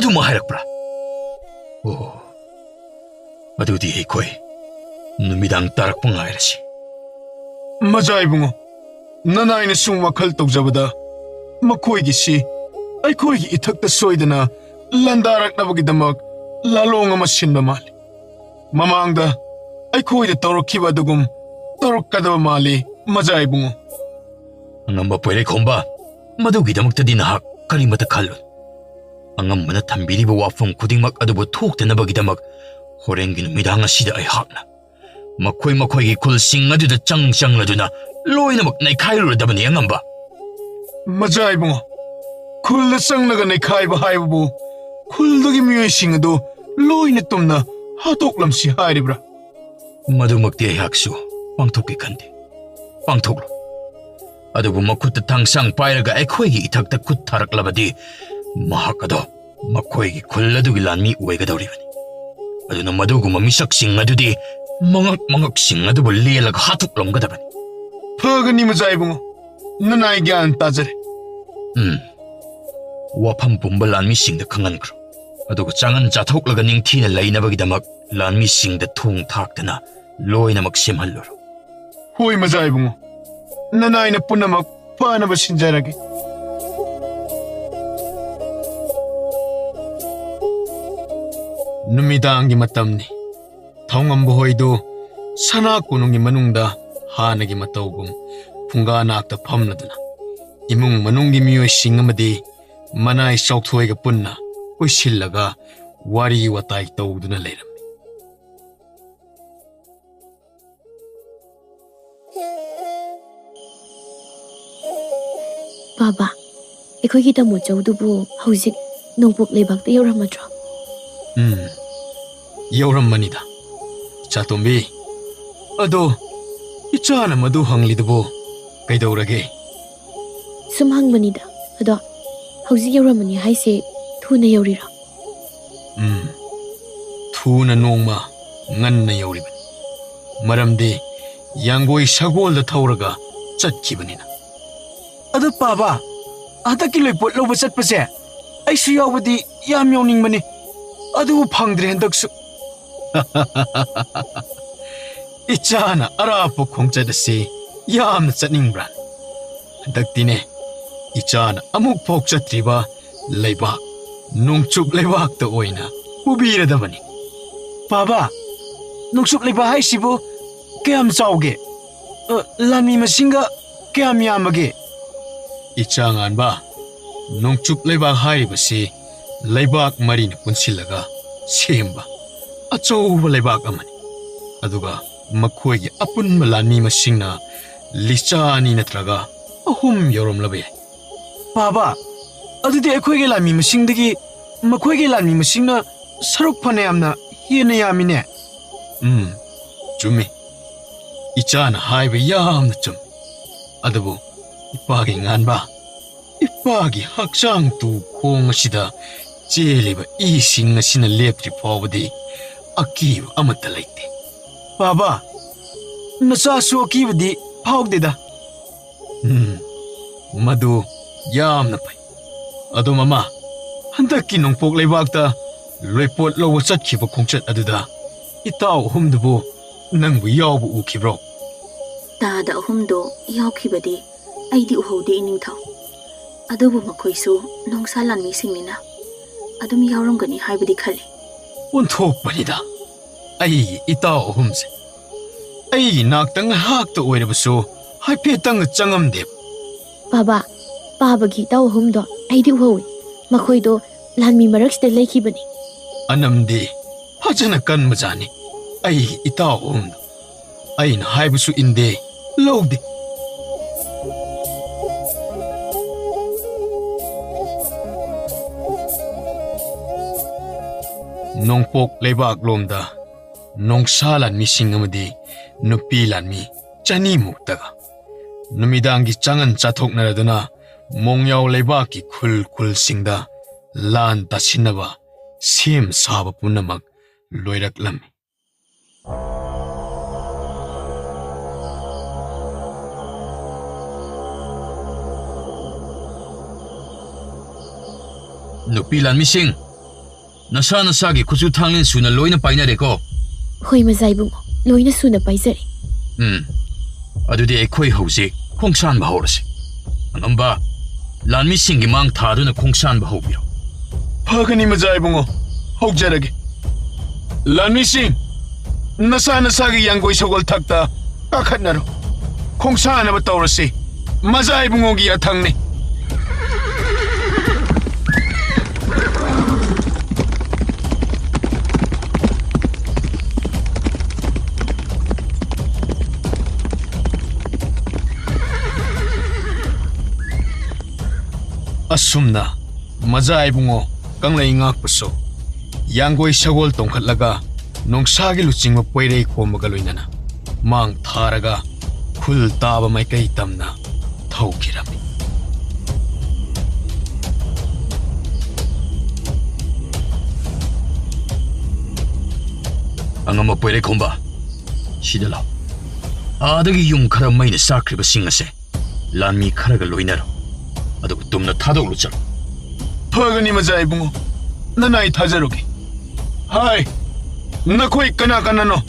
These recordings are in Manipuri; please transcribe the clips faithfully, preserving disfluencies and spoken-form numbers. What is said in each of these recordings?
ꯑꯗꯨꯃꯛ ꯍꯥꯏꯔꯛꯄ꯭ꯔꯥ? ꯑꯣ, ꯑꯗꯨꯗꯤ ꯑꯩꯈꯣꯏ ꯅꯨꯃꯤꯗꯥꯡ ꯇꯥꯔꯛꯄ ꯉꯥꯏꯔꯁꯤ꯫ ꯃꯖꯥ ꯏꯕꯨꯡꯉꯣ, ꯅꯅꯥꯏꯅ ꯁꯨꯝ ꯋꯥꯈꯜ ꯇꯧꯖꯕꯗ ꯃꯈꯣꯏꯒꯤꯁꯤ ꯑꯩꯈꯣꯏꯒꯤ ꯏꯊꯛꯇ ꯁꯣꯏꯗꯅ ꯂꯥꯟꯗꯥꯔꯛꯅꯕꯒꯤꯗꯃꯛ ꯂꯥꯂꯣꯡ ꯑꯃ ꯁꯤꯟꯕ ꯃꯥꯜꯂꯤ꯫ ꯃꯃꯥꯡꯗ ꯑꯩꯈꯣꯏꯗ ꯇꯧꯔꯛꯈꯤꯕ ꯑꯗꯨꯒꯨꯝ ꯇꯧꯔꯛꯀꯗꯕ ꯃꯥꯜꯂꯤ, ꯃꯖꯥ ꯏꯕꯨꯡꯉꯣ꯫ ꯑꯉꯝꯕ ꯄꯣꯏꯔꯩꯈꯣꯝꯕ, ꯃꯗꯨꯒꯤꯗꯃꯛꯇꯗꯤ ꯅꯍꯥꯛ ꯀꯔꯤꯃꯠꯇ ꯈꯜꯂꯨ꯫ ꯑꯉꯝꯕꯅ ꯊꯝꯕꯤꯔꯤꯕ ꯋꯥꯐꯝ ꯈꯨꯗꯤꯡꯃꯛ ꯑꯗꯨꯕꯨ ꯊꯣꯛꯇꯅꯕꯒꯤꯗꯃꯛ ꯍꯣꯔꯦꯟꯒꯤ ꯅꯨꯃꯤꯗꯥꯡ ꯑꯁꯤꯗ ꯑꯩꯍꯥꯛꯅ ꯃꯈꯣꯏ ꯃꯈꯣꯏꯒꯤ ꯈꯨꯜꯁꯤꯡ ꯑꯗꯨꯗ ꯆꯪ ꯆꯪꯂꯗꯨꯅ ꯂꯣꯏꯅꯃꯛ ꯅꯩꯈꯥꯏꯔꯨꯔꯗꯕꯅꯤ ꯑꯉꯝꯕ꯫ ꯃꯖꯥ ꯏꯕꯨꯡꯉꯣ, ꯈꯨꯜꯗ ꯆꯪꯂꯒ ꯅꯩꯈꯥꯏꯕ ꯍꯥꯏꯕꯕꯨ ꯈꯨꯜꯗꯨꯒꯤ ꯃꯤꯑꯣꯏꯁꯤꯡ ꯑꯗꯨ ꯂꯣꯏꯅ ꯇꯨꯝꯅ ꯍꯥꯠꯇꯣꯛꯂꯝꯁꯤ ꯍꯥꯏꯔꯤꯕ꯭ꯔꯥ? ꯃꯗꯨꯃꯛꯇꯤ ꯑꯩꯍꯥꯛꯁꯨ ꯄꯥꯡꯊꯣꯛꯀꯦ ꯈꯟꯗꯦ꯫ ꯄꯥꯡꯊꯣꯛꯂꯣ꯫ ꯑꯗꯨꯕꯨ ꯃꯈꯨꯠꯇ ꯊꯥꯡꯁꯥꯡ ꯄꯥꯏꯔꯒ ꯑꯩꯈꯣꯏꯒꯤ ꯏꯊꯛꯇ ꯈꯨꯠ ꯊꯥꯔꯛꯂꯕꯗꯤ ꯃꯍꯥꯛ ꯑꯗꯣ ꯃꯈꯣꯏꯒꯤ ꯈꯨꯜ ꯑꯗꯨꯒꯤ ꯂꯥꯟꯃꯤ ꯑꯣꯏꯒꯗꯧꯔꯤꯕꯅꯤ꯫ ꯑꯗꯨꯅ ꯃꯗꯨꯒꯨꯝꯕ ꯃꯤꯁꯛꯁꯤꯡ ꯑꯗꯨꯗꯤ ꯃꯉꯛ ꯃꯉꯛꯁꯤꯡ ꯑꯗꯨꯕꯨ ꯂꯦꯜꯂꯒ ꯍꯥꯠꯇꯣꯛꯂꯝꯒꯗꯕꯅꯤ꯫ ꯐꯒꯅꯤ ꯃꯖꯥ ꯏꯕꯨꯡꯉꯣ, ꯅꯅꯥꯏ ꯒ꯭ꯌꯥꯟ ꯇꯥꯖꯔꯦ꯫ ꯎꯝ꯫ ꯋꯥꯐꯝ ꯄꯨꯝꯕ ꯂꯥꯟꯃꯤꯁꯤꯡꯗ ꯈꯪꯍꯟꯈ꯭ꯔꯣ꯫ ꯑꯗꯨꯒ ꯆꯥꯉꯟ ꯆꯥꯊꯣꯛꯂꯒ ꯅꯤꯡꯊꯤꯅ ꯂꯩꯅꯕꯒꯤꯗꯃꯛ ꯂꯥꯟꯃꯤꯁꯤꯡꯗ ꯊꯣꯡ ꯊꯥꯛꯇꯅ ꯂꯣꯏꯅꯃꯛ ꯁꯦꯝꯍꯜꯂꯨꯔꯣ꯫ ꯍꯣꯏ ꯃꯖꯥ ꯏꯕꯨꯡꯉꯣ, ꯅꯅꯥꯏꯅ ꯄꯨꯝꯅꯃꯛ ꯐꯅꯕ ꯁꯤꯟꯖꯔꯒꯦ꯫ ꯅꯨꯃꯤꯗꯥꯡꯒꯤ ꯃꯇꯝꯅꯤ꯫ ꯊꯧꯉꯝꯕ ꯍꯣꯏꯗꯨ ꯁꯅꯥ ꯀꯣꯅꯨꯡꯒꯤ ꯃꯅꯨꯡꯗ ꯍꯥꯟꯅꯒꯤ ꯃꯇꯧꯒꯨꯝ ꯐꯨꯡꯒꯥ ꯅꯥꯛꯇ ꯐꯝꯂꯗꯨꯅ ꯏꯃꯨꯡ ꯃꯅꯨꯡꯒꯤ ꯃꯤꯑꯣꯏꯁꯤꯡ ꯑꯃꯗꯤ ꯃꯅꯥꯏ ꯆꯥꯎꯊꯣꯏꯒ ꯄꯨꯟꯅ ꯀꯣꯏꯁꯤꯜꯂꯒ ꯋꯥꯔꯤ ꯋꯥꯇꯥꯏ ꯇꯧꯗꯨꯅ ꯂꯩꯔꯝꯃꯤ꯫ ꯕꯥꯕꯥ, ꯑꯩꯈꯣꯏꯒꯤ ꯇꯥꯃꯣ ꯆꯧꯗꯨꯕꯨ ꯍꯧꯖꯤꯛ ꯅꯣꯡꯄꯣꯛ ꯂꯩꯕꯥꯛꯇ ꯌꯧꯔꯝꯃꯗ꯭ꯔꯣ? ꯎꯝ, ꯌꯧꯔꯝꯃꯅꯤꯗ, ꯏꯆꯥꯇꯣꯝꯕꯤ꯫ ꯑꯗꯣ ꯏꯆꯥꯅ ꯃꯗꯨ ꯍꯪꯂꯤꯗꯨꯕꯨ ꯀꯩꯗꯧꯔꯒꯦ? ꯁꯨꯝ ꯍꯪꯕꯅꯤꯗ꯫ ꯑꯗꯣ ꯍꯧꯖꯤꯛ ꯌꯧꯔꯝꯃꯅꯤ ꯍꯥꯏꯁꯦ ꯊꯨꯅ ꯌꯧꯔꯤꯔꯣ? ꯎꯝ, ꯊꯨꯅ ꯅꯣꯡꯃ ꯉꯟꯅ ꯌꯧꯔꯤꯕꯅꯤ꯫ ꯃꯔꯝꯗꯤ ꯌꯥꯡꯒꯣꯏ ꯁꯒꯣꯜꯗ ꯊꯧꯔꯒ ꯆꯠꯈꯤꯕꯅꯤꯅ꯫ ꯑꯗꯣ ꯄꯥꯕ, ꯍꯟꯗꯛꯀꯤ ꯂꯣꯏꯄꯣꯠ ꯂꯧꯕ ꯆꯠꯄꯁꯦ ꯑꯩꯁꯨ ꯌꯥꯎꯕꯗꯤ ꯌꯥꯝ ꯌꯥꯎꯅꯤꯡꯕꯅꯤ, ꯑꯗꯨꯕꯨ ꯐꯪꯗ꯭ꯔꯦ ꯍꯟꯗꯛꯁꯨ꯫ ꯏꯆꯥꯅ ꯑꯔꯥꯞꯄ ꯈꯣꯡꯆꯠ ꯑꯁꯤ ꯌꯥꯝꯅ ꯆꯠꯅꯤꯡꯕ꯭ꯔꯥ? ꯍꯟꯗꯛꯇꯤꯅꯦ, ꯏꯆꯥꯅ ꯑꯃꯨꯛ ꯐꯥꯎ ꯆꯠꯇ꯭ꯔꯤꯕ ꯂꯩꯕꯥꯛ, ꯅꯣꯡꯆꯨꯞ ꯂꯩꯕꯥꯛꯇ ꯑꯣꯏꯅ ꯄꯨꯕꯤꯔꯗꯕꯅꯤ꯫ ꯕꯥꯕꯥ, ꯅꯣꯡꯆꯨꯞ ꯂꯩꯕꯥꯛ ꯍꯥꯏꯁꯤꯕꯨ ꯀꯌꯥꯝ ꯆꯥꯎꯒꯦ? ꯑ, ꯂꯥꯟꯃꯤ ꯃꯁꯤꯡꯒ ꯀꯌꯥꯝ ꯌꯥꯝꯕꯒꯦ? ꯏꯆꯥ ꯉꯥꯟꯕ, ꯅꯣꯡꯆꯨꯞ ꯂꯩꯕꯥꯛ ꯍꯥꯏꯔꯤꯕꯁꯤ ꯂꯩꯕꯥꯛ ꯃꯔꯤꯅ ꯄꯨꯟꯁꯤꯜꯂꯒ ꯁꯦꯝꯕ ꯑꯆꯧꯕ ꯂꯩꯕꯥꯛ ꯑꯃꯅꯤ꯫ ꯑꯗꯨꯒ ꯃꯈꯣꯏꯒꯤ ꯑꯄꯨꯟꯕ ꯂꯥꯟꯃꯤ ꯃꯁꯤꯡꯅ ꯂꯤꯆꯥ ꯑꯅꯤ ꯅꯠꯇ꯭ꯔꯒ ꯑꯍꯨꯝ ꯌꯧꯔꯝꯂꯕ ꯌꯥꯏ꯫ ꯕꯥꯕꯥ, ꯑꯗꯨꯗꯤ ꯑꯩꯈꯣꯏꯒꯤ ꯂꯥꯟꯃꯤ ꯃꯁꯤꯡꯗꯒꯤ ꯃꯈꯣꯏꯒꯤ ꯂꯥꯟꯃꯤ ꯃꯁꯤꯡꯅ ꯁꯔꯨꯛ ꯐꯅꯌꯥꯝꯅ ꯍꯦꯟꯅ ꯌꯥꯝꯃꯤꯅꯦ꯫ ꯎꯝ, ꯆꯨꯝꯃꯤ꯫ ꯏꯆꯥꯅ ꯍꯥꯏꯕ ꯌꯥꯝꯅ ꯆꯨꯝꯃꯤ꯫ ꯑꯗꯨꯕꯨ ꯏꯄꯥꯒꯤ ꯉꯥꯟꯕ, ꯏꯄꯥꯒꯤ ꯍꯛꯆꯥꯡ ꯇꯨ ꯈꯣꯡ ꯑꯁꯤꯗ ꯆꯦꯜꯂꯤꯕ ꯏꯁꯤꯡ ꯑꯁꯤꯅ ꯂꯦꯞꯇ꯭ꯔꯤ ꯐꯥꯎꯕꯗꯤ ꯑꯀꯤꯕ ꯑꯃꯠꯇ ꯂꯩꯇꯦ꯫ ꯕꯥꯕꯥ, ꯅꯆꯥꯁꯨ ꯑꯀꯤꯕꯗꯤ ꯐꯥꯎꯗꯦꯗ꯫ ꯎꯝ, ꯃꯗꯨ ꯌꯥꯝꯅ ꯐꯩ꯫ ꯑꯗꯣ ꯃꯃꯥ, ꯍꯟꯗꯛꯀꯤ ꯅꯣꯡꯄꯣꯛ ꯂꯩꯕꯥꯛꯇ ꯂꯣꯏꯄꯣꯠ ꯂꯧꯕ ꯆꯠꯈꯤꯕ ꯈꯣꯡꯆꯠ ꯑꯗꯨꯗ ꯏꯇꯥꯎ ꯑꯍꯨꯝꯗꯨꯕꯨ ꯅꯪꯕꯨ ꯌꯥꯎꯕ ꯎꯈꯤꯕ꯭ꯔꯣ? ꯇꯥꯗ ꯑꯍꯨꯝꯗꯣ ꯌꯥꯎꯈꯤꯕꯗꯤ ꯑꯩꯗꯤ ꯎꯍꯧꯗꯦ, ꯏꯅꯤꯡꯊꯧ꯫ ꯑꯗꯨꯕꯨ ꯃꯈꯣꯏꯁꯨ ꯅꯣꯡꯁꯥ ꯂꯥꯟꯃꯤꯁꯤꯡꯅꯤꯅ ꯑꯗꯨꯝ ꯌꯥꯎꯔꯝꯒꯅꯤ ꯍꯥꯏꯕꯗꯤ ꯈꯜꯂꯤ꯫ ꯑꯣꯟꯊꯣꯛꯄꯅꯤꯗ, ꯑꯩꯒꯤ ꯏꯇꯥꯎ ꯑꯍꯨꯝꯁꯦ꯫ ꯑꯩꯒꯤ ꯅꯥꯛꯇ ꯉꯥꯏꯍꯥꯛꯇ ꯑꯣꯏꯔꯕꯁꯨ ꯍꯥꯏꯐꯦꯠꯇꯪ ꯆꯪꯉꯝꯗꯦꯕ꯫ ꯕꯥꯕꯥ, ꯄꯥꯕꯒꯤ ꯏꯇꯥꯎ ꯑꯍꯨꯝꯗꯣ ꯑꯩꯗꯤ ꯎꯍꯧꯏ꯫ ꯃꯈꯣꯏꯗꯣ ꯂꯥꯟꯃꯤ ꯃꯔꯛꯁꯤꯗ ꯂꯩꯈꯤꯕꯅꯤ꯫ ꯑꯅꯝꯗꯤ ꯐꯖꯅ ꯀꯟꯕꯖꯥꯠꯅꯤ꯫ ꯑꯩꯒꯤ ꯏꯇꯥꯎ ꯑꯍꯨꯝꯗꯣ ꯑꯩꯅ ꯍꯥꯏꯕꯁꯨ ꯏꯟꯗꯦ, ꯂꯧꯗꯦ꯫ ꯅꯣꯡꯄꯣꯛ ꯂꯩꯕꯥꯛꯂꯣꯝꯗ ꯅꯣꯡꯁꯥ ꯂꯥꯟꯃꯤꯁꯤꯡ ꯑꯃꯗꯤ ꯅꯨꯄꯤ ꯂꯥꯟꯃꯤ ꯆꯅꯤꯃꯨꯛꯇꯒ ꯅꯨꯃꯤꯗꯥꯡꯒꯤ ꯆꯥꯉꯟ ꯆꯥꯊꯣꯛꯅꯔꯗꯨꯅ ꯃꯣꯡꯌꯥꯎ ꯂꯩꯕꯥꯛꯀꯤ ꯈꯨꯜ ꯈꯨꯜꯁꯤꯡꯗ ꯂꯥꯟ ꯇꯥꯁꯤꯟꯅꯕ ꯁꯦꯝ ꯁꯥꯕ ꯄꯨꯝꯅꯃꯛ ꯂꯣꯏꯔꯛꯂꯝꯃꯤ꯫ ꯅꯨꯄꯤ ꯂꯥꯟꯃꯤꯁꯤꯡ, ꯅꯁꯥ ꯅꯁꯥꯒꯤ ꯈꯨꯠꯁꯨ ꯊꯥꯡꯂꯦꯟ ꯁꯨꯅ ꯂꯣꯏꯅ ꯄꯥꯏꯅꯔꯦꯀꯣ? ꯍꯣꯏ, ꯃꯖꯥ ꯏꯕꯨꯡꯉꯣ, ꯂꯣꯏꯅ ꯁꯨꯅ ꯄꯥꯏꯖꯔꯦ꯫ ꯎꯝ, ꯑꯗꯨꯗꯤ ꯑꯩꯈꯣꯏ ꯍꯧꯖꯤꯛ ꯈꯣꯡꯁꯥꯟꯕ ꯍꯧꯔꯁꯤ꯫ ꯑꯉꯝꯕ, ꯂꯥꯟꯃꯤꯁꯤꯡꯒꯤ ꯃꯥꯡ ꯊꯥꯗꯨꯅ ꯈꯣꯡꯁꯥꯟꯕ ꯍꯧꯕꯤꯔꯣ꯫ ꯐꯒꯅꯤ ꯃꯖꯥ ꯏꯕꯨꯡꯉꯣ, ꯍꯧꯖꯔꯒꯦ꯫ ꯂꯥꯟꯃꯤꯁꯤꯡ, ꯅꯁꯥ ꯅꯁꯥꯒꯤ ꯌꯥꯡꯒꯣꯏ ꯁꯒꯣꯜ ꯊꯛꯇ ꯀꯥꯈꯠꯅꯔꯣ꯫ ꯈꯣꯡꯁꯥꯟꯅꯕ ꯇꯧꯔꯁꯤ꯫ ꯃꯖꯥ ꯏꯕꯨꯡꯉꯣꯒꯤ ꯌꯥꯊꯪꯅꯤ꯫ ꯑꯁꯨꯝꯅ ꯃꯖꯥ ꯏꯕꯨꯡꯉꯣ ꯀꯪꯂꯩ ꯉꯥꯛꯄꯁꯨ ꯌꯥꯡꯒꯣꯏ ꯁꯒꯣꯜ ꯇꯣꯡꯈꯠꯂꯒ ꯅꯣꯡꯁꯥꯒꯤ ꯂꯨꯆꯤꯡꯕ ꯄꯣꯏꯔꯩ ꯈꯣꯝꯕꯒ ꯂꯣꯏꯅꯅ ꯃꯥꯡ ꯊꯥꯔꯒ ꯈꯨꯜ ꯇꯥꯕ ꯃꯥꯏꯀꯩ ꯇꯝꯅ ꯊꯧꯈꯤꯔꯝꯃꯤ꯫ ꯑꯉꯝꯕ ꯄꯣꯏꯔꯩ ꯈꯣꯝꯕ, ꯁꯤꯗ ꯂꯥꯎ꯫ ꯑꯥꯗꯒꯤ ꯌꯨꯝ ꯈꯔ ꯃꯩꯅ ꯆꯥꯛꯈ꯭ꯔꯤꯕꯁꯤꯡ ꯑꯁꯦ ꯂꯥꯟꯃꯤ ꯈꯔꯒ ꯂꯣꯏꯅꯔꯣ, ꯑꯗꯨꯒ ꯇꯨꯝꯅ ꯊꯥꯗꯣꯛꯂꯨ ꯆꯠꯂꯨ꯫ ꯐꯒꯅꯤ ꯃꯖꯥ ꯏꯕꯨꯡꯉꯣ, ꯅꯅꯥꯏ ꯊꯥꯖꯔꯨꯒꯦ꯫ ꯍꯥꯏ, ꯅꯈꯣꯏ ꯀꯅꯥ ꯀꯅꯥꯅꯣ?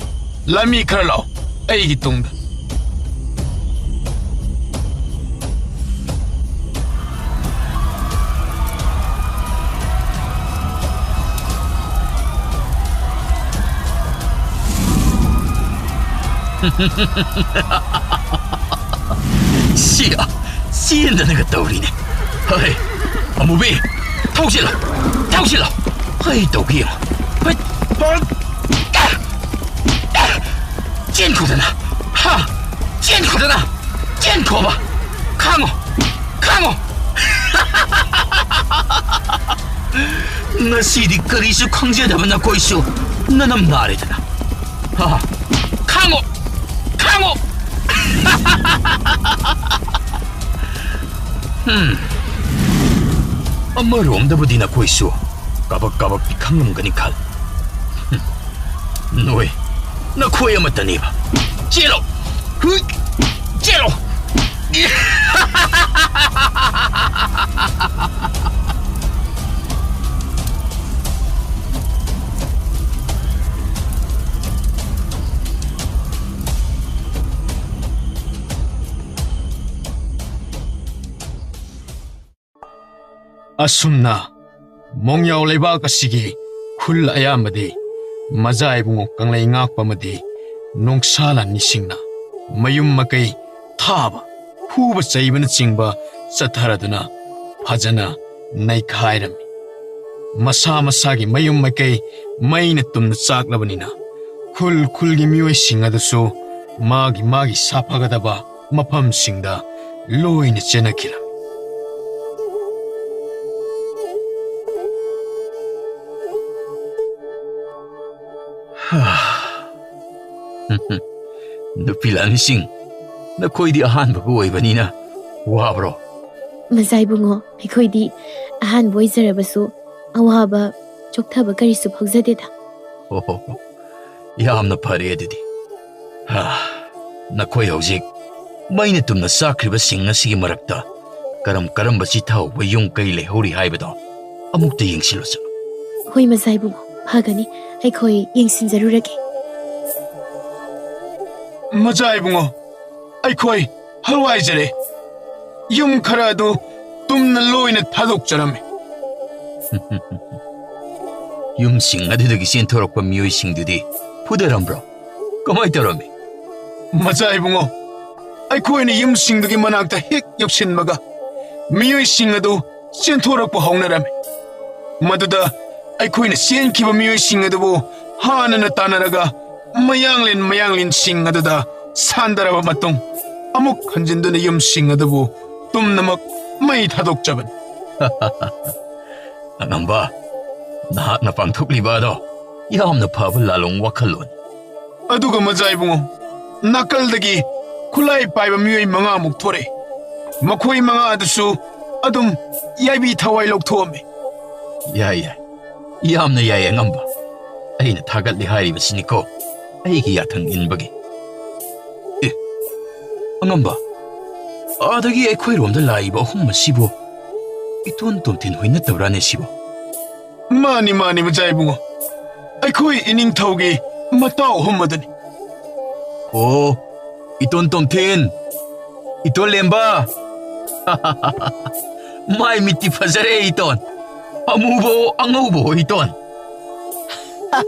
ꯂꯥꯟꯃꯤ ꯈꯔ ꯂꯥꯛꯑꯣ ꯑꯩꯒꯤ ꯇꯨꯡꯗ꯫ ꯁꯤ ꯆꯦꯟꯗꯅꯒ ꯇꯧꯔꯤꯅꯦ꯫ ꯍꯩ, ꯑꯃꯨꯕꯤ, ꯊꯧꯁꯤꯜꯂꯣ, ꯊꯧꯁꯤꯜꯂꯣ꯫ ꯍꯩ, ꯇꯧꯒꯦ ꯌꯦꯡꯉꯣ꯫ ꯍꯩ, ꯆꯦꯟꯈꯣꯗꯅ, ꯍꯥ? ꯆꯦꯟꯈꯣꯗꯅ, ꯆꯦꯟꯈꯣꯕ꯫ ꯈꯥꯡꯉꯣ, ꯈꯥꯡꯉꯣ꯫ ꯉꯁꯤꯗꯤ ꯀꯔꯤꯁꯨ ꯈꯪꯖꯗꯕ ꯅꯈꯣꯏꯁꯨ ꯅꯅꯝ ꯅꯥꯔꯦꯗꯅ꯫ ꯍꯥ? ꯈꯥꯡꯉꯣ! ꯈꯥꯡꯉꯣ! ꯍꯝ꯫ ꯑꯃꯔꯣꯝꯗꯕꯨꯗꯤ ꯅꯈꯣꯏꯁꯨ ꯀꯥꯕꯛ ꯀꯥꯕꯛꯇꯤ ꯈꯪꯂꯝꯒꯅꯤ ꯈꯜ꯫ ꯍꯝ꯫ ꯅꯣꯏ, ꯅꯈꯣꯏ ꯑꯃꯠꯇꯅꯦꯕ꯫ ꯆꯦꯜꯂꯣ! ꯍꯨꯏ! ꯆꯦꯜꯂꯣ! ꯑꯁꯨꯝꯅ ꯃꯣꯡꯌꯥꯎ ꯂꯩꯕꯥꯛ ꯑꯁꯤꯒꯤ ꯈꯨꯜ ꯑꯌꯥꯝꯕꯗꯤ ꯃꯖꯥ ꯏꯕꯨꯡꯉꯣ ꯀꯪꯂꯩ ꯉꯥꯛꯄ ꯑꯃꯗꯤ ꯅꯣꯡꯁꯥ ꯂꯥꯟꯃꯤꯁꯤꯡꯅ ꯃꯌꯨꯝ ꯃꯀꯩ ꯊꯥꯕ, ꯐꯨꯕ ꯆꯩꯕꯅꯆꯤꯡꯕ ꯆꯠꯊꯔꯗꯨꯅ ꯐꯖꯅ ꯅꯩꯈꯥꯏꯔꯝꯃꯤ꯫ ꯃꯁꯥ ꯃꯁꯥꯒꯤ ꯃꯌꯨꯝ ꯃꯀꯩ ꯃꯩꯅ ꯇꯨꯝꯅ ꯆꯥꯛꯂꯕꯅꯤꯅ ꯈꯨꯜ ꯈꯨꯜꯒꯤ ꯃꯤꯑꯣꯏꯁꯤꯡ ꯑꯗꯨꯁꯨ ꯃꯥꯒꯤ ꯃꯥꯒꯤ ꯁꯥꯐꯒꯗꯕ ꯃꯐꯝꯁꯤꯡꯗ ꯂꯣꯏꯅ ꯆꯦꯟꯅꯈꯤꯔꯝꯃꯤ꯫ ꯅꯨꯄꯤ ꯂꯥꯟꯃꯤꯁꯤꯡ, ꯅꯈꯣꯏꯗꯤ ꯑꯍꯥꯟꯕꯒ ꯑꯣꯏꯕꯅꯤꯅ ꯋꯥꯕ꯭ꯔꯣ? ꯃꯖꯥ ꯏꯕꯨꯡꯉꯣ, ꯑꯩꯈꯣꯏꯗꯤ ꯑꯍꯥꯟꯕ ꯑꯣꯏꯖꯔꯕꯁꯨ ꯑꯋꯥꯕ ꯆꯣꯛꯊꯕ ꯀꯔꯤꯁꯨ ꯐꯥꯎꯖꯗꯦꯗ꯫ ꯑꯣꯍꯣ, ꯌꯥꯝꯅ ꯐꯔꯦ ꯑꯗꯨꯗꯤ꯫ ꯍꯥ, ꯅꯈꯣꯏ ꯍꯧꯖꯤꯛ ꯃꯩꯅ ꯇꯨꯝꯅ ꯆꯥꯛꯈ꯭ꯔꯤꯕꯁꯤꯡ ꯑꯁꯤꯒꯤ ꯃꯔꯛꯇ ꯀꯔꯝ ꯀꯔꯝꯕ ꯆꯤꯊꯍꯧꯕ ꯌꯨꯝ ꯀꯩ ꯂꯩꯍꯧꯔꯤ ꯍꯥꯏꯕꯗꯣ ꯑꯃꯨꯛꯇ ꯌꯦꯡꯁꯤꯜꯂꯨ ꯆꯠꯂꯨ꯫ ꯍꯣꯏ ꯃꯖꯥ ꯏꯕꯨꯡꯉꯣ, ꯐꯒꯅꯤ, ꯑꯩꯈꯣꯏ ꯌꯦꯡꯁꯤꯟꯖꯔꯨꯔꯒꯦ꯫ ꯃꯖꯥ ꯏꯕꯨꯡꯉꯣ, ꯑꯩꯈꯣꯏ ꯍꯜꯋꯥꯏꯖꯔꯦ꯫ ꯌꯨꯝ ꯈꯔ ꯑꯗꯨ ꯇꯨꯝꯅ ꯂꯣꯏꯅ ꯊꯥꯗꯣꯛꯆꯔꯝꯃꯤ꯫ ꯌꯨꯝꯁꯤꯡ ꯑꯗꯨꯗꯒꯤ ꯆꯦꯟꯊꯣꯔꯛꯄ ꯃꯤꯑꯣꯏꯁꯤꯡꯗꯨꯗꯤ ꯐꯨꯗꯔꯝꯕ꯭ꯔꯣ? ꯀꯃꯥꯏ ꯇꯧꯔꯝꯃꯤ? ꯃꯆꯥ ꯏꯕꯨꯡꯉꯣ, ꯑꯩꯈꯣꯏꯅ ꯌꯨꯝꯁꯤꯡꯗꯨꯒꯤ ꯃꯅꯥꯛꯇ ꯍꯦꯛ ꯌꯧꯁꯤꯟꯕꯒ ꯃꯤꯑꯣꯏꯁꯤꯡ ꯑꯗꯨ ꯆꯦꯟꯊꯣꯔꯛꯄ ꯍꯧꯅꯔꯝꯃꯤ꯫ ꯃꯗꯨꯗ ꯑꯩꯈꯣꯏꯅ ꯆꯦꯟꯈꯤꯕ ꯃꯤꯑꯣꯏꯁꯤꯡ ꯑꯗꯨꯕꯨ ꯍꯥꯟꯅꯅ ꯇꯥꯟꯅꯔꯒ ꯃꯌꯥꯡꯂꯦꯟ ꯃꯌꯥꯡꯂꯦꯟꯁꯤꯡ ꯑꯗꯨꯗ ꯁꯥꯟꯗꯔꯕ ꯃꯇꯨꯡ ꯑꯃꯨꯛ ꯍꯟꯖꯤꯟꯗꯨꯅ ꯌꯨꯝꯁꯤꯡ ꯑꯗꯨꯕꯨ ꯇꯨꯝꯅꯃꯛ ꯃꯩ ꯊꯥꯗꯣꯛꯆꯕꯅꯤ꯫ ꯑꯉꯝꯕ, ꯅꯍꯥꯛꯅ ꯄꯥꯡꯊꯣꯛꯂꯤꯕ ꯑꯗꯣ ꯌꯥꯝꯅ ꯐꯕ ꯂꯥꯂꯣꯡ ꯋꯥꯈꯜꯂꯣꯟ꯫ ꯑꯗꯨꯒ ꯃꯖꯥ ꯏꯕꯨꯡꯉꯣ, ꯅꯥꯀꯜꯗꯒꯤ ꯈꯨꯠꯂꯥꯏ ꯄꯥꯏꯕ ꯃꯤꯑꯣꯏ ꯃꯉꯥꯃꯨꯛ ꯊꯣꯔꯛꯑꯦ꯫ ꯃꯈꯣꯏ ꯃꯉꯥ ꯑꯗꯨꯁꯨ ꯑꯗꯨꯝ ꯌꯥꯏꯕꯤ ꯊꯋꯥꯏ ꯂꯧꯊꯣꯛꯑꯝꯃꯦ꯫ ꯌꯥꯏ, ꯌꯥꯏ꯫ ꯌꯥꯝꯅ ꯌꯥꯏ, ꯑꯉꯝꯕ꯫ ꯑꯩꯅ ꯊꯥꯒꯠꯂꯤ ꯍꯥꯏꯔꯤꯕꯁꯤꯅꯤꯀꯣ, ꯑꯩꯒꯤ ꯌꯥꯊꯪ ꯏꯟꯕꯒꯤ꯫ ꯑꯦ, ꯑꯉꯝꯕ, ꯑꯥꯗꯒꯤ ꯑꯩꯈꯣꯏꯔꯣꯝꯗ ꯂꯥꯛꯏꯕ ꯑꯍꯨꯝ ꯑꯁꯤꯕꯨ ꯏꯇꯣꯟ ꯇꯣꯝꯊꯤꯟ ꯍꯣꯏ ꯅꯠꯇꯕ꯭ꯔꯥꯅꯦ ꯁꯤꯕꯨ? ꯃꯥꯅꯤ, ꯃꯥꯅꯤ, ꯃꯆꯥ ꯏꯕꯨꯡꯉꯣ꯫ ꯑꯩꯈꯣꯏ ꯏꯅꯤꯡꯊꯧꯒꯤ ꯃꯇꯥꯎ ꯑꯍꯨꯝ ꯑꯗꯨꯅꯤ꯫ ꯑꯣ, ꯏꯇꯣꯟ ꯇꯣꯝꯊꯤꯟ, ꯏꯇꯣꯟ ꯂꯦꯝꯕ꯫ ꯃꯥꯏ ꯃꯤꯠꯇꯤ ꯐꯖꯔꯦ, ꯏꯇꯣꯟ꯫ ꯑꯃꯨꯕꯑꯣ ꯑꯉꯧꯕꯑꯣ, ꯏꯇꯣꯟ꯫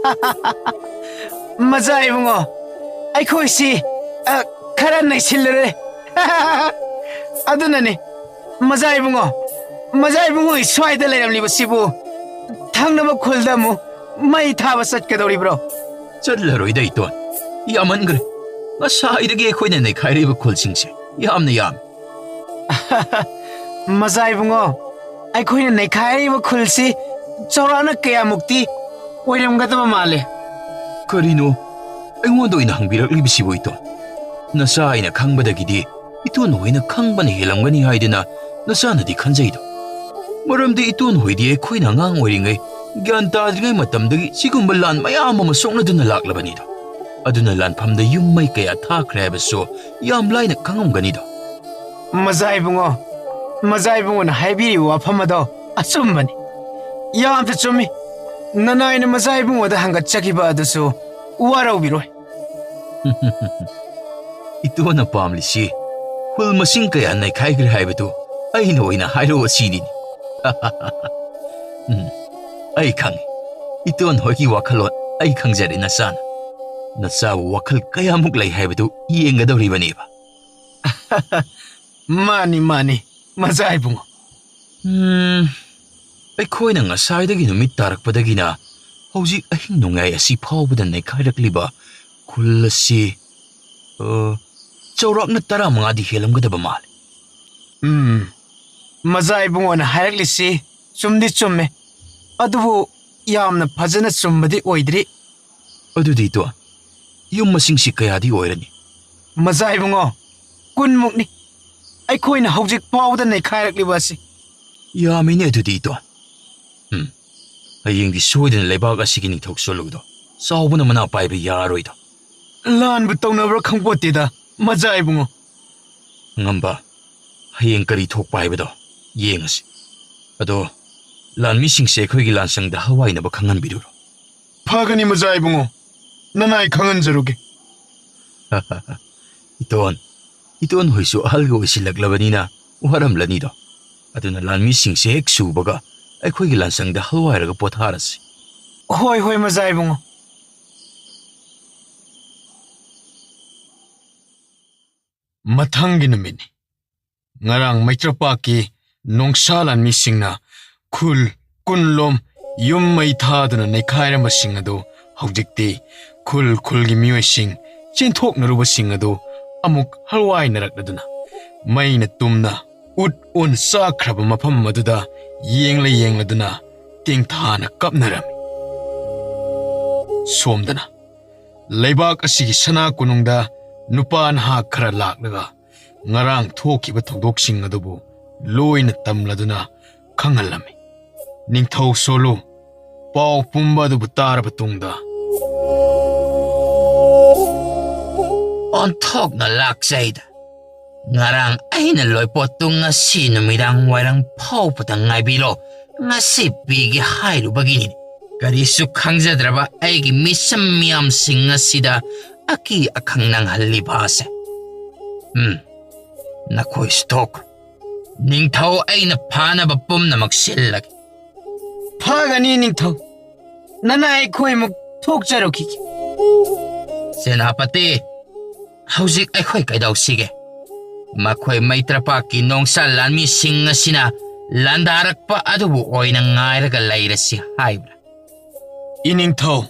ꯃꯖꯥ ꯏꯕꯨꯡꯉꯣ, ꯑꯩꯈꯣꯏꯁꯤ, ꯑ, ꯈꯔ ꯅꯩꯁꯤꯜꯂꯨꯔꯦ꯫ ꯑꯗꯨꯅꯅꯤ, ꯃꯖꯥ ꯏꯕꯨꯡꯉꯣ, ꯃꯖꯥ ꯏꯕꯨꯡꯉꯣ ꯁ꯭ꯋꯥꯏꯗ ꯂꯩꯔꯝꯂꯤꯕꯁꯤꯕꯨ ꯊꯪꯅꯕ ꯈꯨꯜꯗ ꯑꯃꯨꯛ ꯃꯩ ꯊꯥꯕ ꯆꯠꯀꯗꯧꯔꯤꯕ꯭ꯔꯣ? ꯆꯠꯂꯔꯣꯏꯗ, ꯏꯇꯣꯟ꯫ ꯌꯥꯝꯃꯟꯈ꯭ꯔꯦ꯫ ꯉꯁꯥꯏꯗꯒꯤ ꯑꯩꯈꯣꯏꯅ ꯅꯩꯈꯥꯏꯔꯤꯕ ꯈꯨꯜꯁꯤꯡꯁꯦ ꯌꯥꯝꯅ ꯌꯥꯝꯃꯤ꯫ ꯃꯖꯥ ꯏꯕꯨꯡꯉꯣ, ꯑꯩꯈꯣꯏꯅ ꯅꯩꯈꯥꯏꯔꯤꯕ ꯈꯨꯜꯁꯤ ꯆꯥꯎꯔꯥꯛꯅ ꯀꯌꯥꯃꯨꯛꯇꯤ ꯑꯣꯏꯔꯝꯒꯗꯕ ꯃꯥꯜꯂꯦ? ꯀꯔꯤꯅꯣ ꯑꯩꯉꯣꯟꯗ ꯑꯣꯏꯅ ꯍꯪꯕꯤꯔꯛꯂꯤꯕꯁꯤꯕꯨ, ꯏꯇꯣꯟ? ꯅꯆꯥ ꯑꯩꯅ ꯈꯪꯕꯗꯒꯤꯗꯤ ꯏꯇꯣꯟ ꯍꯣꯏꯅ ꯈꯪꯕꯅ ꯍꯦꯜꯂꯝꯒꯅꯤ ꯍꯥꯏꯗꯨꯅ ꯅꯆꯥꯅꯗꯤ ꯈꯟꯖꯩꯗꯣ꯫ ꯃꯔꯝꯗꯤ ꯏꯇꯣꯟ ꯍꯣꯏꯗꯤ ꯑꯩꯈꯣꯏꯅ ꯑꯉꯥꯡ ꯑꯣꯏꯔꯤꯉꯩ, ꯒ꯭ꯌꯥꯟ ꯇꯥꯗ꯭ꯔꯤꯉꯩ ꯃꯇꯝꯗꯒꯤ ꯁꯤꯒꯨꯝꯕ ꯂꯥꯟ ꯃꯌꯥꯝ ꯑꯃ ꯁꯣꯛꯅꯗꯨꯅ ꯂꯥꯛꯂꯕꯅꯤꯗꯣ꯫ ꯑꯗꯨꯅ ꯂꯥꯟꯐꯝꯗ ꯌꯨꯝ ꯃꯩ ꯀꯌꯥ ꯊꯥꯈ꯭ꯔꯦ ꯍꯥꯏꯕꯁꯨ ꯌꯥꯝ ꯂꯥꯏꯅ ꯈꯪꯉꯝꯒꯅꯤꯗꯣ꯫ ꯃꯖꯥ ꯏꯕꯨꯡꯉꯣ, ꯃꯖꯥ ꯏꯕꯨꯡꯉꯣꯅ ꯍꯥꯏꯕꯤꯔꯤꯕ ꯋꯥꯐꯝ ꯑꯗꯣ ꯑꯆꯨꯝꯕꯅꯤ꯫ ꯌꯥꯝꯅ ꯆꯨꯝꯃꯤ꯫ ꯅꯅꯥꯏꯅ ꯃꯖꯥ ꯏꯕꯨꯡꯉꯣꯗ ꯍꯪꯒꯠꯆꯈꯤꯕ ꯑꯗꯨꯁꯨ ꯋꯥꯔꯧꯕꯤꯔꯣꯏ꯫ ꯏꯇꯣꯟꯅ ꯄꯥꯝꯂꯤꯁꯤ ꯈꯨꯜ ꯃꯁꯤꯡ ꯀꯌꯥ ꯅꯩꯈꯥꯏꯈ꯭ꯔꯦ ꯍꯥꯏꯕꯗꯨ ꯑꯩꯅ ꯑꯣꯏꯅ ꯍꯥꯏꯔꯛꯑꯣ ꯁꯤꯅꯤꯅꯦ꯫ ꯎꯝ, ꯑꯩ ꯈꯪꯉꯤ꯫ ꯏꯇꯣꯟ ꯍꯣꯏꯒꯤ ꯋꯥꯈꯜꯂꯣꯟ ꯑꯩ ꯈꯪꯖꯔꯦ, ꯅꯆꯥꯅ꯫ ꯅꯆꯥꯕꯨ ꯋꯥꯈꯜ ꯀꯌꯥꯃꯨꯛ ꯂꯩ ꯍꯥꯏꯕꯗꯨ ꯌꯦꯡꯒꯗꯧꯔꯤꯕꯅꯦꯕ꯫ ꯃꯥꯅꯤ, ꯃꯥꯅꯤ, ꯃꯖꯥ ꯏꯕꯨꯡꯉꯣ꯫ ꯎꯝ, ꯑꯩꯈꯣꯏꯅ ꯉꯁꯥꯏꯗꯒꯤ ꯅꯨꯃꯤꯠ ꯇꯥꯔꯛꯄꯗꯒꯤꯅ ꯍꯧꯖꯤꯛ ꯑꯍꯤꯡ ꯅꯣꯡꯌꯥꯏ ꯑꯁꯤ ꯐꯥꯎꯕꯗ ꯅꯩꯈꯥꯏꯔꯛꯂꯤꯕ ꯈꯨꯜ ꯑꯁꯤ, ꯑ, ꯆꯥꯎꯔꯥꯛꯅ ꯇꯔꯥꯃꯉꯥꯗꯤ ꯍꯦꯜꯂꯝꯒꯗꯕ ꯃꯥꯜꯂꯦ꯫ ꯎꯝ, ꯃꯖꯥ ꯏꯕꯨꯡꯉꯣꯅ ꯍꯥꯏꯔꯛꯂꯤꯁꯤ ꯆꯨꯝꯗꯤ ꯆꯨꯝꯃꯦ, ꯑꯗꯨꯕꯨ ꯌꯥꯝꯅ ꯐꯖꯅ ꯆꯨꯝꯕꯗꯤ ꯑꯣꯏꯗ꯭ꯔꯤ꯫ ꯑꯗꯨꯗꯤ ꯏꯇꯣꯟ, ꯌꯨꯝ ꯃꯁꯤꯡꯁꯤ ꯀꯌꯥꯗꯤ ꯑꯣꯏꯔꯅꯤ? ꯃꯖꯥ ꯏꯕꯨꯡꯉꯣ, ꯀꯨꯟꯃꯨꯛꯅꯤ꯫ ꯑꯩꯈꯣꯏꯅ ꯍꯧꯖꯤꯛ ꯐꯥꯎꯕꯗ ꯅꯩꯈꯥꯏꯔꯛꯂꯤꯕ ꯑꯁꯤ꯫ ꯌꯥꯝꯃꯤꯅꯦ ꯑꯗꯨꯗꯤ, ꯏꯇꯣꯟ꯫ ꯎꯝ, ꯍꯌꯦꯡꯗꯤ ꯁꯣꯏꯗꯅ ꯂꯩꯕꯥꯛ ꯑꯁꯤꯒꯤ ꯅꯤꯡꯊꯧ ꯁꯣꯜꯂꯨꯗꯣ ꯆꯥꯎꯕꯅ ꯃꯅꯥ ꯄꯥꯏꯕ ꯌꯥꯔꯣꯏꯗꯣ꯫ ꯂꯥꯟꯕꯨ ꯇꯧꯅꯕ꯭ꯔꯥ ꯈꯪꯄꯣꯠꯇꯦꯗ, ꯃꯖꯥ ꯏꯕꯨꯡꯉꯣ꯫ ꯑꯉꯝꯕ, ꯍꯌꯦꯡ ꯀꯔꯤ ꯊꯣꯛꯄ ꯍꯥꯏꯕꯗꯣ ꯌꯦꯡꯉꯁꯤ꯫ ꯑꯗꯣ ꯂꯥꯟꯃꯤꯁꯤꯡꯁꯦ ꯑꯩꯈꯣꯏꯒꯤ ꯂꯥꯟꯁꯪꯗ ꯍꯋꯥꯏꯅꯕ ꯈꯪꯍꯟꯕꯤꯔꯨꯔꯣ꯫ ꯐꯒꯅꯤ, ꯃꯖꯥ ꯏꯕꯨꯡꯉꯣ꯫ ꯅꯅꯥꯏ ꯈꯪꯍꯟꯖꯔꯨꯒꯦ꯫ ꯏꯇꯣꯟ, ꯏꯇꯣꯟ ꯍꯣꯏꯁꯨ ꯑꯍꯜꯒ ꯑꯣꯏꯁꯤꯜꯂꯛꯂꯕꯅꯤꯅ ꯋꯥꯔꯝꯂꯅꯤꯗꯣ꯫ ꯑꯗꯨꯅ ꯂꯥꯟꯃꯤꯁꯤꯡꯁꯦ ꯍꯦꯛ ꯁꯨꯕꯒ ꯑꯩꯈꯣꯏꯒꯤ ꯂꯥꯟꯁꯪꯗ ꯍꯜꯋꯥꯏꯔꯒ ꯄꯣꯊꯥꯔꯁꯤ꯫ ꯍꯣꯏ, ꯍꯣꯏ, ꯃꯖꯥ ꯏꯕꯨꯡꯉꯣ꯫ ꯃꯊꯪꯒꯤ ꯅꯨꯃꯤꯠꯅꯤ꯫ ꯉꯔꯥꯡ ꯃꯩꯇ꯭ꯔꯄꯥꯛꯀꯤ ꯅꯣꯡꯁꯥ ꯂꯥꯟꯃꯤꯁꯤꯡꯅ ꯈꯨꯜ ꯀꯨꯟꯂꯣꯝ ꯌꯨꯝ ꯃꯩ ꯊꯥꯗꯨꯅ ꯅꯩꯈꯥꯏꯔꯝꯕꯁꯤꯡ ꯑꯗꯨ ꯍꯧꯖꯤꯛꯇꯤ ꯈꯨꯜ ꯈꯨꯜꯒꯤ ꯃꯤꯑꯣꯏꯁꯤꯡ ꯆꯦꯟꯊꯣꯛꯅꯔꯨꯕꯁꯤꯡ ꯑꯗꯨ ꯑꯃꯨꯛ ꯍꯜꯋꯥꯏꯅꯔꯛꯂꯗꯨꯅ ꯃꯩꯅ ꯇꯨꯝꯅ ꯎꯠ ꯑꯣꯟ ꯆꯥꯈ꯭ꯔꯕ ꯃꯐꯝ ꯑꯗꯨꯗ ꯌꯦꯡꯂ ꯌꯦꯡꯂꯗꯨꯅ ꯇꯦꯡꯊꯥꯅ ꯀꯞꯅꯔꯝꯃꯤ꯫ ꯁꯣꯝꯗꯅ ꯂꯩꯕꯥꯛ ꯑꯁꯤꯒꯤ ꯁꯅꯥ ꯀꯣꯅꯨꯡꯗ ꯅꯨꯄꯥ ꯅꯍꯥ ꯈꯔ ꯂꯥꯛꯂꯒ ꯉꯔꯥꯡ ꯊꯣꯛꯈꯤꯕ ꯊꯧꯗꯣꯛꯁꯤꯡ ꯑꯗꯨꯕꯨ ꯂꯣꯏꯅ ꯇꯝꯂꯗꯨꯅ ꯈꯪꯍꯜꯂꯝꯃꯤ꯫ ꯅꯤꯡꯊꯧ ꯁꯣꯂꯨ ꯄꯥꯎ ꯄꯨꯝꯕ ꯑꯗꯨꯕꯨ ꯇꯥꯔꯕ ꯇꯨꯡꯗ, ꯑꯣꯟꯊꯣꯛꯅ ꯂꯥꯛꯆꯩꯗ꯫ ꯉꯔꯥꯡ ꯑꯩꯅ ꯂꯣꯏꯄꯣꯠꯇꯨ ꯉꯁꯤ ꯅꯨꯃꯤꯗꯥꯡ ꯋꯥꯏꯔꯝ ꯐꯥꯎꯕꯗ ꯉꯥꯏꯕꯤꯔꯣ, ꯉꯁꯤ ꯄꯤꯒꯦ ꯍꯥꯏꯔꯨꯕꯒꯤꯅꯤ꯫ ꯀꯔꯤꯁꯨ ꯈꯪꯖꯗ꯭ꯔꯕ ꯑꯩꯒꯤ ꯃꯤꯁꯝ ꯃꯤꯌꯥꯝꯁꯤꯡ ꯑꯁꯤꯗ ꯑꯀꯤ ꯑꯈꯪ ꯅꯪꯍꯜꯂꯤꯕ ꯑꯁꯦ꯫ ꯎꯝ, ꯅꯈꯣꯏꯁꯨ ꯊꯣꯛꯈ꯭ꯔꯣ꯫ ꯅꯤꯡꯊꯧ ꯑꯩꯅ ꯐꯥꯅꯕ ꯄꯨꯝꯅꯃꯛ ꯁꯤꯜꯂꯒꯦ꯫ ꯐꯒꯅꯤ ꯅꯤꯡꯊꯧ꯫ ꯅꯅꯥꯏ ꯑꯩꯈꯣꯏꯃꯨꯛ ꯊꯣꯛꯆꯔꯨꯈꯤꯒꯦ꯫ ꯁꯦꯅꯥꯄꯇꯤ, ꯍꯧꯖꯤꯛ ꯑꯩꯈꯣꯏ ꯀꯩꯗꯧꯁꯤꯒꯦ? ꯃꯈꯣꯏ ꯃꯩꯇ꯭ꯔꯄꯥꯛꯀꯤ ꯅꯣꯡꯁꯥ ꯂꯥꯟꯃꯤꯁꯤꯡ ꯑꯁꯤꯅ ꯂꯥꯟꯗꯥꯔꯛꯄ ꯑꯗꯨꯕꯨ ꯑꯣꯏꯅ ꯉꯥꯏꯔꯒ ꯂꯩꯔꯁꯤ ꯍꯥꯏꯕ꯭ꯔꯥ? ꯏꯅꯤꯡꯊꯧ,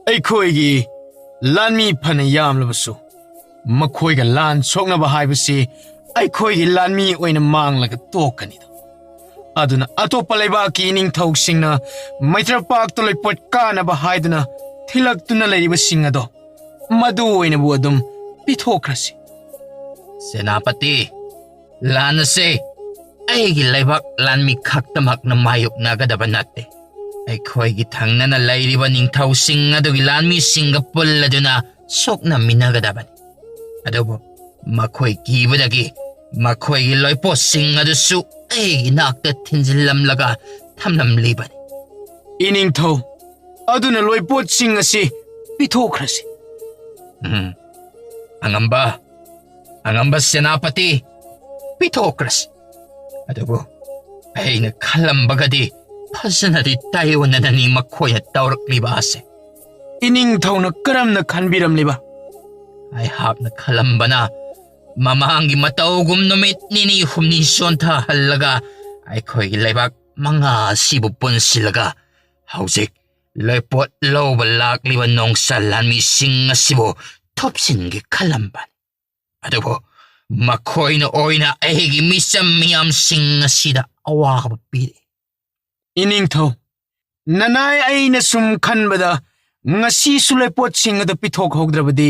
ꯑꯩꯈꯣꯏꯒꯤ ꯂꯥꯟꯃꯤ ꯐꯅ ꯌꯥꯝꯂꯕꯁꯨ ꯃꯈꯣꯏꯒ ꯂꯥꯟ ꯁꯣꯛꯅꯕ ꯍꯥꯏꯕꯁꯤ ꯑꯩꯈꯣꯏꯒꯤ ꯂꯥꯟꯃꯤ ꯑꯣꯏꯅ ꯃꯥꯡꯂꯒ ꯇꯣꯛꯀꯅꯤꯗꯣ꯫ ꯑꯗꯨꯅ ꯑꯇꯣꯞꯄ ꯂꯩꯕꯥꯛꯀꯤ ꯏꯅꯤꯡꯊꯧꯁꯤꯡꯅ ꯃꯩꯇ꯭ꯔꯄꯥꯛꯇ ꯂꯣꯏꯄꯣꯠ ꯀꯥꯅꯕ ꯍꯥꯏꯗꯨꯅ ꯊꯤꯜꯂꯛꯇꯨꯅ ꯂꯩꯔꯤꯕꯁꯤꯡ ꯑꯗꯣ ꯃꯗꯨ ꯑꯣꯏꯅꯕꯨ ꯑꯗꯨꯝ ꯄꯤꯊꯣꯛꯈ꯭ꯔꯁꯤ꯫ ꯁꯦꯅꯥꯄꯇꯤ, ꯂꯥꯟ ꯑꯁꯤ ꯑꯩꯒꯤ ꯂꯩꯕꯥꯛ ꯂꯥꯟꯃꯤ ꯈꯛꯇꯃꯛꯅ ꯃꯥꯌꯣꯛꯅꯒꯗꯕ ꯅꯠꯇꯦ꯫ ꯑꯩꯈꯣꯏꯒꯤ ꯊꯪꯅꯅ ꯂꯩꯔꯤꯕ ꯅꯤꯡꯊꯧꯁꯤꯡ ꯑꯗꯨꯒꯤ ꯂꯥꯟꯃꯤꯁꯤꯡꯒ ꯄꯨꯜꯂꯗꯨꯅ ꯁꯣꯛꯅꯃꯤꯟꯅꯒꯗꯕꯅꯤ꯫ ꯑꯗꯨꯕꯨ ꯃꯈꯣꯏ ꯀꯤꯕꯗꯒꯤ ꯃꯈꯣꯏꯒꯤ ꯂꯣꯏꯄꯣꯠꯁꯤꯡ ꯑꯗꯨꯁꯨ ꯑꯩꯒꯤ ꯅꯥꯛꯇ ꯊꯤꯟꯖꯤꯜꯂꯝꯂꯒ ꯊꯝꯂꯝꯂꯤꯕꯅꯤ꯫ ꯏꯅꯤꯡꯊꯧ, ꯑꯗꯨꯅ ꯂꯣꯏꯄꯣꯠꯁꯤꯡ ꯑꯁꯤ ꯄꯤꯊꯣꯛꯈ꯭ꯔꯁꯤ꯫ ꯎꯝ꯫ ꯑꯉꯝꯕ, ꯑꯉꯝꯕ ꯁꯦꯅꯥꯄꯇꯤ, ꯄꯤꯊꯣꯛꯈ꯭ꯔꯁꯤ꯫ ꯑꯗꯨꯕꯨ ꯑꯩꯅ ꯈꯜꯂꯝꯕꯒꯗꯤ ꯐꯖꯅꯗꯤ ꯇꯥꯏꯑꯣꯟꯅꯅꯅꯤ ꯃꯈꯣꯏꯅ ꯇꯧꯔꯛꯂꯤꯕ ꯑꯁꯦ꯫ ꯏꯅꯤꯡꯊꯧꯅ ꯀꯔꯝꯅ ꯈꯟꯕꯤꯔꯝꯂꯤꯕ? ꯑꯩꯍꯥꯛꯅ ꯈꯜꯂꯝꯕꯅ ꯃꯃꯥꯡꯒꯤ ꯃꯇꯧꯒꯨꯝ ꯅꯨꯃꯤꯠ ꯅꯤꯅꯤ ꯍꯨꯝꯅꯤ ꯆꯣꯟꯊꯍꯜꯂꯒ ꯑꯩꯈꯣꯏꯒꯤ ꯂꯩꯕꯥꯛ ꯃꯉꯥ ꯑꯁꯤꯕꯨ ꯄꯨꯟꯁꯤꯜꯂꯒ ꯍꯧꯖꯤꯛ ꯂꯣꯏꯄꯣꯠ ꯂꯧꯕ ꯂꯥꯛꯂꯤꯕ ꯅꯣꯡꯆꯥ ꯂꯥꯟꯃꯤꯁꯤꯡ ꯑꯁꯤꯕꯨ ꯊꯨꯞꯆꯤꯟꯒꯦ ꯈꯜꯂꯝꯕꯅꯤ꯫ ꯑꯗꯨꯕꯨ ꯃꯈꯣꯏꯅ ꯑꯣꯏꯅ ꯑꯩꯒꯤ ꯃꯤꯆꯝ ꯃꯤꯌꯥꯝꯁꯤꯡ ꯑꯁꯤꯗ ꯑꯋꯥꯕ ꯄꯤꯔꯤ꯫ ꯏꯅꯤꯡꯊꯧ, ꯅꯅꯥꯏ, ꯑꯩꯅ ꯁꯨꯝ ꯈꯟꯕꯗ ꯉꯁꯤꯁꯨ ꯂꯣꯏꯄꯣꯠꯁꯤꯡ ꯑꯗꯨ ꯄꯤꯊꯣꯛꯍꯧꯗ꯭ꯔꯕꯗꯤ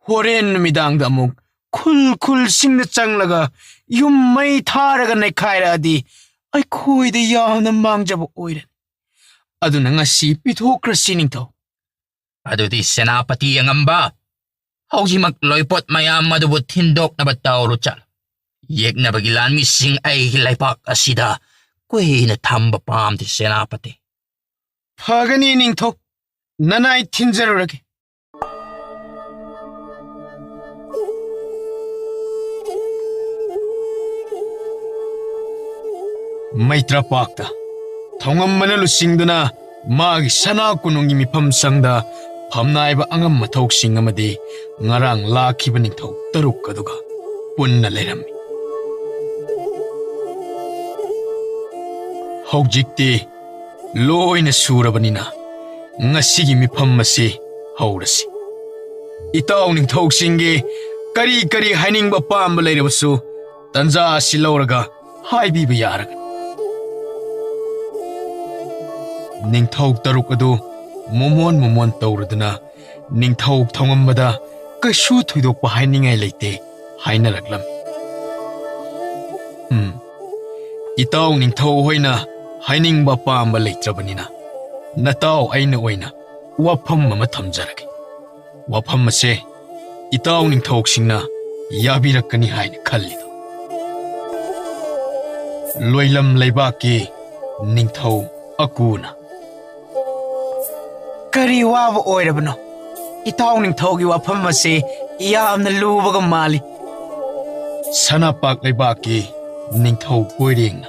ꯍꯣꯔꯦꯟ ꯅꯨꯃꯤꯗꯥꯡꯗ ꯑꯃꯨꯛ ꯈꯨꯜ ꯈꯨꯜꯁꯤꯡꯗ ꯆꯪꯂꯒ ꯌꯨꯝ ꯃꯩ ꯊꯥꯔꯒ ꯅꯩꯈꯥꯏꯔꯛꯑꯗꯤ ꯑꯩꯈꯣꯏꯗ ꯌꯥꯝꯅ ꯃꯥꯡꯖꯕ ꯑꯣꯏꯔꯅꯤ꯫ ꯑꯗꯨꯅ ꯉꯁꯤ ꯄꯤꯊꯣꯛꯈ꯭ꯔꯁꯤ, ꯅꯤꯡꯊꯧ꯫ ꯑꯗꯨꯗꯤ ꯁꯦꯅꯥꯄꯇꯤ ꯑꯉꯝꯕ, ꯍꯧꯖꯤꯛꯃꯛ ꯂꯣꯏꯄꯣꯠ ꯃꯌꯥꯝ ꯑꯗꯨꯕꯨ ꯊꯤꯟꯗꯣꯛꯅꯕ ꯇꯧꯔꯨ ꯆꯠꯂꯨ꯫ ꯌꯦꯛꯅꯕꯒꯤ ꯂꯥꯟꯃꯤꯁꯤꯡ ꯑꯩꯒꯤ ꯂꯩꯕꯥꯛ ꯑꯁꯤꯗ ꯀꯨꯏꯅ ꯊꯝꯕ ꯄꯥꯝꯗꯦ, ꯁꯦꯅꯥꯄꯇꯤ꯫ ꯐꯒꯅꯤ, ꯅꯤꯡꯊꯧ꯫ ꯅꯅꯥꯏ ꯊꯤꯟꯖꯔꯨꯔꯒꯦ꯫ ꯃꯩꯇ꯭ꯔꯄꯥꯛꯇ ꯊꯧꯉꯝꯕꯅ ꯂꯨꯆꯤꯡꯗꯨꯅ ꯃꯥꯒꯤ ꯁꯅꯥ ꯀꯣꯅꯨꯡꯒꯤ ꯃꯤꯐꯝ ꯁꯪꯗ ꯐꯝꯅꯥꯏꯕ ꯑꯉꯝ ꯑꯊꯧꯁꯤꯡ ꯑꯃꯗꯤ ꯉꯔꯥꯡ ꯂꯥꯛꯈꯤꯕ ꯅꯤꯡꯊꯧ ꯇꯔꯨꯛ ꯑꯗꯨꯒ ꯄꯨꯟꯅ ꯂꯩꯔꯝꯃꯤ꯫ ꯍꯧꯖꯤꯛꯇꯤ ꯂꯣꯏꯅ ꯁꯨꯔꯕꯅꯤꯅ ꯉꯁꯤꯒꯤ ꯃꯤꯐꯝ ꯑꯁꯤ ꯍꯧꯔꯁꯤ꯫ ꯏꯇꯥꯎ ꯅꯤꯡꯊꯧꯁꯤꯡꯒꯤ ꯀꯔꯤ ꯀꯔꯤ ꯍꯥꯏꯅꯤꯡꯕ ꯑꯄꯥꯝꯕ ꯂꯩꯔꯕꯁꯨ ꯇꯟꯖꯥ ꯑꯁꯤ ꯂꯧꯔꯒ ꯍꯥꯏꯕꯤꯕ ꯌꯥꯔꯒꯅꯤ꯫ ꯅꯤꯡꯊꯧ ꯇꯔꯨꯛ ꯑꯗꯨ ꯃꯣꯃꯣꯟ ꯃꯣꯃꯣꯟ ꯇꯧꯔꯗꯨꯅ ꯅꯤꯡꯊꯧ ꯊꯧꯉꯝꯕꯗ ꯀꯩꯁꯨ ꯊꯣꯏꯗꯣꯛꯄ ꯍꯥꯏꯅꯤꯡꯉꯥꯏ ꯂꯩꯇꯦ ꯍꯥꯏꯅꯔꯛꯂꯝꯃꯤ꯫ ꯎꯝ, ꯏꯇꯥꯎ ꯅꯤꯡꯊꯧ ꯍꯣꯏꯅ ꯍꯥꯏꯅꯤꯡꯕ ꯑꯄꯥꯝꯕ ꯂꯩꯇ꯭ꯔꯕꯅꯤꯅ ꯅꯇꯥꯎ ꯑꯩꯅ ꯑꯣꯏꯅ ꯋꯥꯐꯝ ꯑꯃ ꯊꯝꯖꯔꯒꯦ꯫ ꯋꯥꯐꯝ ꯑꯁꯦ ꯏꯇꯥꯎ ꯅꯤꯡꯊꯧꯁꯤꯡꯅ ꯌꯥꯕꯤꯔꯛꯀꯅꯤ ꯍꯥꯏꯅ ꯈꯜꯂꯤꯗꯣ꯫ ꯂꯣꯏꯂꯝ ꯂꯩꯕꯥꯛꯀꯤ ꯅꯤꯡꯊꯧ ꯑꯀꯨꯅ꯫ ꯀꯔꯤ ꯋꯥꯕ ꯑꯣꯏꯔꯕꯅꯣ? ꯏꯇꯥꯎ ꯅꯤꯡꯊꯧꯒꯤ ꯋꯥꯐꯝ ꯑꯁꯤ ꯌꯥꯝꯅ ꯂꯨꯕꯒ ꯃꯥꯜꯂꯤ꯫ ꯁꯅꯥꯄꯥꯛ ꯂꯩꯕꯥꯛꯀꯤ ꯅꯤꯡꯊꯧ ꯀꯣꯏꯔꯦꯡꯅ,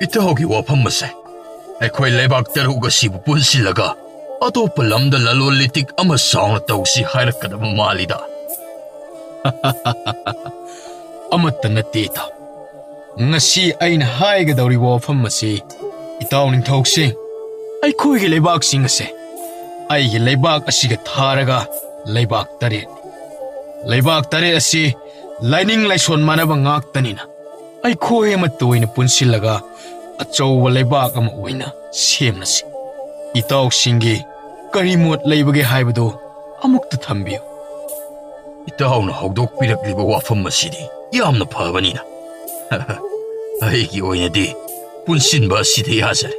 "ꯏꯇꯥꯎꯒꯤ ꯋꯥꯐꯝ ꯑꯁꯦ ꯑꯩꯈꯣꯏ ꯂꯩꯕꯥꯛ ꯇꯔꯨꯛ ꯑꯁꯤꯕꯨ ꯄꯨꯟꯁꯤꯜꯂꯒ ꯑꯇꯣꯞꯄ ꯂꯝꯗ ꯂꯂꯣꯟ ꯏꯇꯤꯛ ꯑꯃ ꯆꯥꯎꯅ ꯇꯧꯁꯤ ꯍꯥꯏꯔꯛꯀꯗꯕ ꯃꯥꯜꯂꯤꯗ꯫" "ꯑꯃꯠꯇ ꯅꯠꯇꯦ ꯏꯇꯥꯎ꯫ ꯉꯁꯤ ꯑꯩꯅ ꯍꯥꯏꯒꯗꯧꯔꯤꯕ ꯋꯥꯐꯝ ꯑꯁꯤ, ꯏꯇꯥꯎ ꯅꯤꯡꯊꯧꯁꯤꯡ, ꯑꯩꯈꯣꯏꯒꯤ ꯂꯩꯕꯥꯛꯁꯤꯡ ꯑꯁꯦ ꯑꯩꯒꯤ ꯂꯩꯕꯥꯛ ꯑꯁꯤꯒ ꯊꯥꯔꯒ ꯂꯩꯕꯥꯛ ꯇꯔꯦꯠ, ꯂꯩꯕꯥꯛ ꯇꯔꯦꯠ ꯑꯁꯤ ꯂꯥꯏꯅꯤꯡ ꯂꯥꯏꯁꯣꯟ ꯃꯥꯟꯅꯕ ꯉꯥꯛꯇꯅꯤꯅ, ꯑꯩꯈꯣꯏ ꯑꯃꯠꯇ ꯑꯣꯏꯅ ꯄꯨꯟꯁꯤꯜꯂꯒ ꯑꯆꯧꯕ ꯂꯩꯕꯥꯛ ꯑꯃ ꯑꯣꯏꯅ ꯁꯦꯝꯂꯁꯤ꯫ ꯏꯇꯥꯎꯁꯤꯡꯒꯤ ꯀꯔꯤ ꯃꯣꯠ ꯂꯩꯕꯒꯦ ꯍꯥꯏꯕꯗꯨ ꯑꯃꯨꯛꯇ ꯊꯝꯕꯤꯌꯨ꯫" "ꯏꯇꯥꯎꯅ ꯍꯧꯗꯣꯛꯄꯤꯔꯛꯂꯤꯕ ꯋꯥꯐꯝ ꯑꯁꯤꯗꯤ ꯌꯥꯝꯅ ꯐꯕꯅꯤꯅ, ꯑꯩꯒꯤ ꯑꯣꯏꯅꯗꯤ ꯄꯨꯟꯁꯤꯟꯕ ꯑꯁꯤꯗ ꯌꯥꯖꯔꯦ꯫"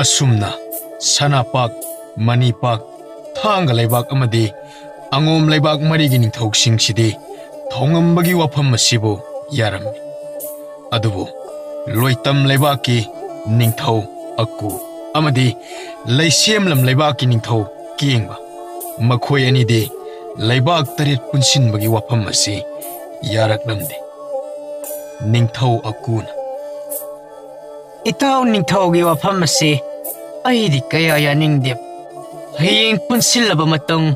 ꯑꯁꯨꯝꯅ ꯁꯅꯥꯄꯥꯛ, ꯃꯅꯤꯄꯥꯛ, ꯊꯥꯡꯒ ꯂꯩꯕꯥꯛ ꯑꯃꯗꯤ ꯑꯉꯣꯝ ꯂꯩꯕꯥꯛ ꯃꯔꯤꯒꯤ ꯅꯤꯡꯊꯧꯁꯤꯡꯁꯤꯗꯤ ꯊꯧꯉꯝꯕꯒꯤ ꯋꯥꯐꯝ ꯑꯁꯤꯕꯨ ꯌꯥꯔꯝꯃꯤ꯫ ꯑꯗꯨꯕꯨ ꯂꯣꯏꯇꯝ ꯂꯩꯕꯥꯛꯀꯤ ꯅꯤꯡꯊꯧ ꯑꯀꯨ ꯑꯃꯗꯤ ꯂꯩꯁꯦꯝꯂꯝ ꯂꯩꯕꯥꯛꯀꯤ ꯅꯤꯡꯊꯧ ꯀꯦꯡꯕ, ꯃꯈꯣꯏ ꯑꯅꯤꯗꯤ ꯂꯩꯕꯥꯛ ꯇꯔꯦꯠ ꯄꯨꯟꯁꯤꯟꯕꯒꯤ ꯋꯥꯐꯝ ꯑꯁꯤ ꯌꯥꯔꯛꯂꯝꯗꯦ꯫ ꯅꯤꯡꯊꯧ ꯑꯀꯨꯅ, "ꯏꯇꯥꯎ ꯅꯤꯡꯊꯧꯒꯤ ꯋꯥꯐꯝ ꯑꯁꯤ ꯑꯩꯗꯤ ꯀꯌꯥ ꯌꯥꯅꯤꯡꯗꯦ꯫ ꯍꯌꯦꯡ ꯄꯨꯟꯁꯤꯜꯂꯕ ꯃꯇꯨꯡ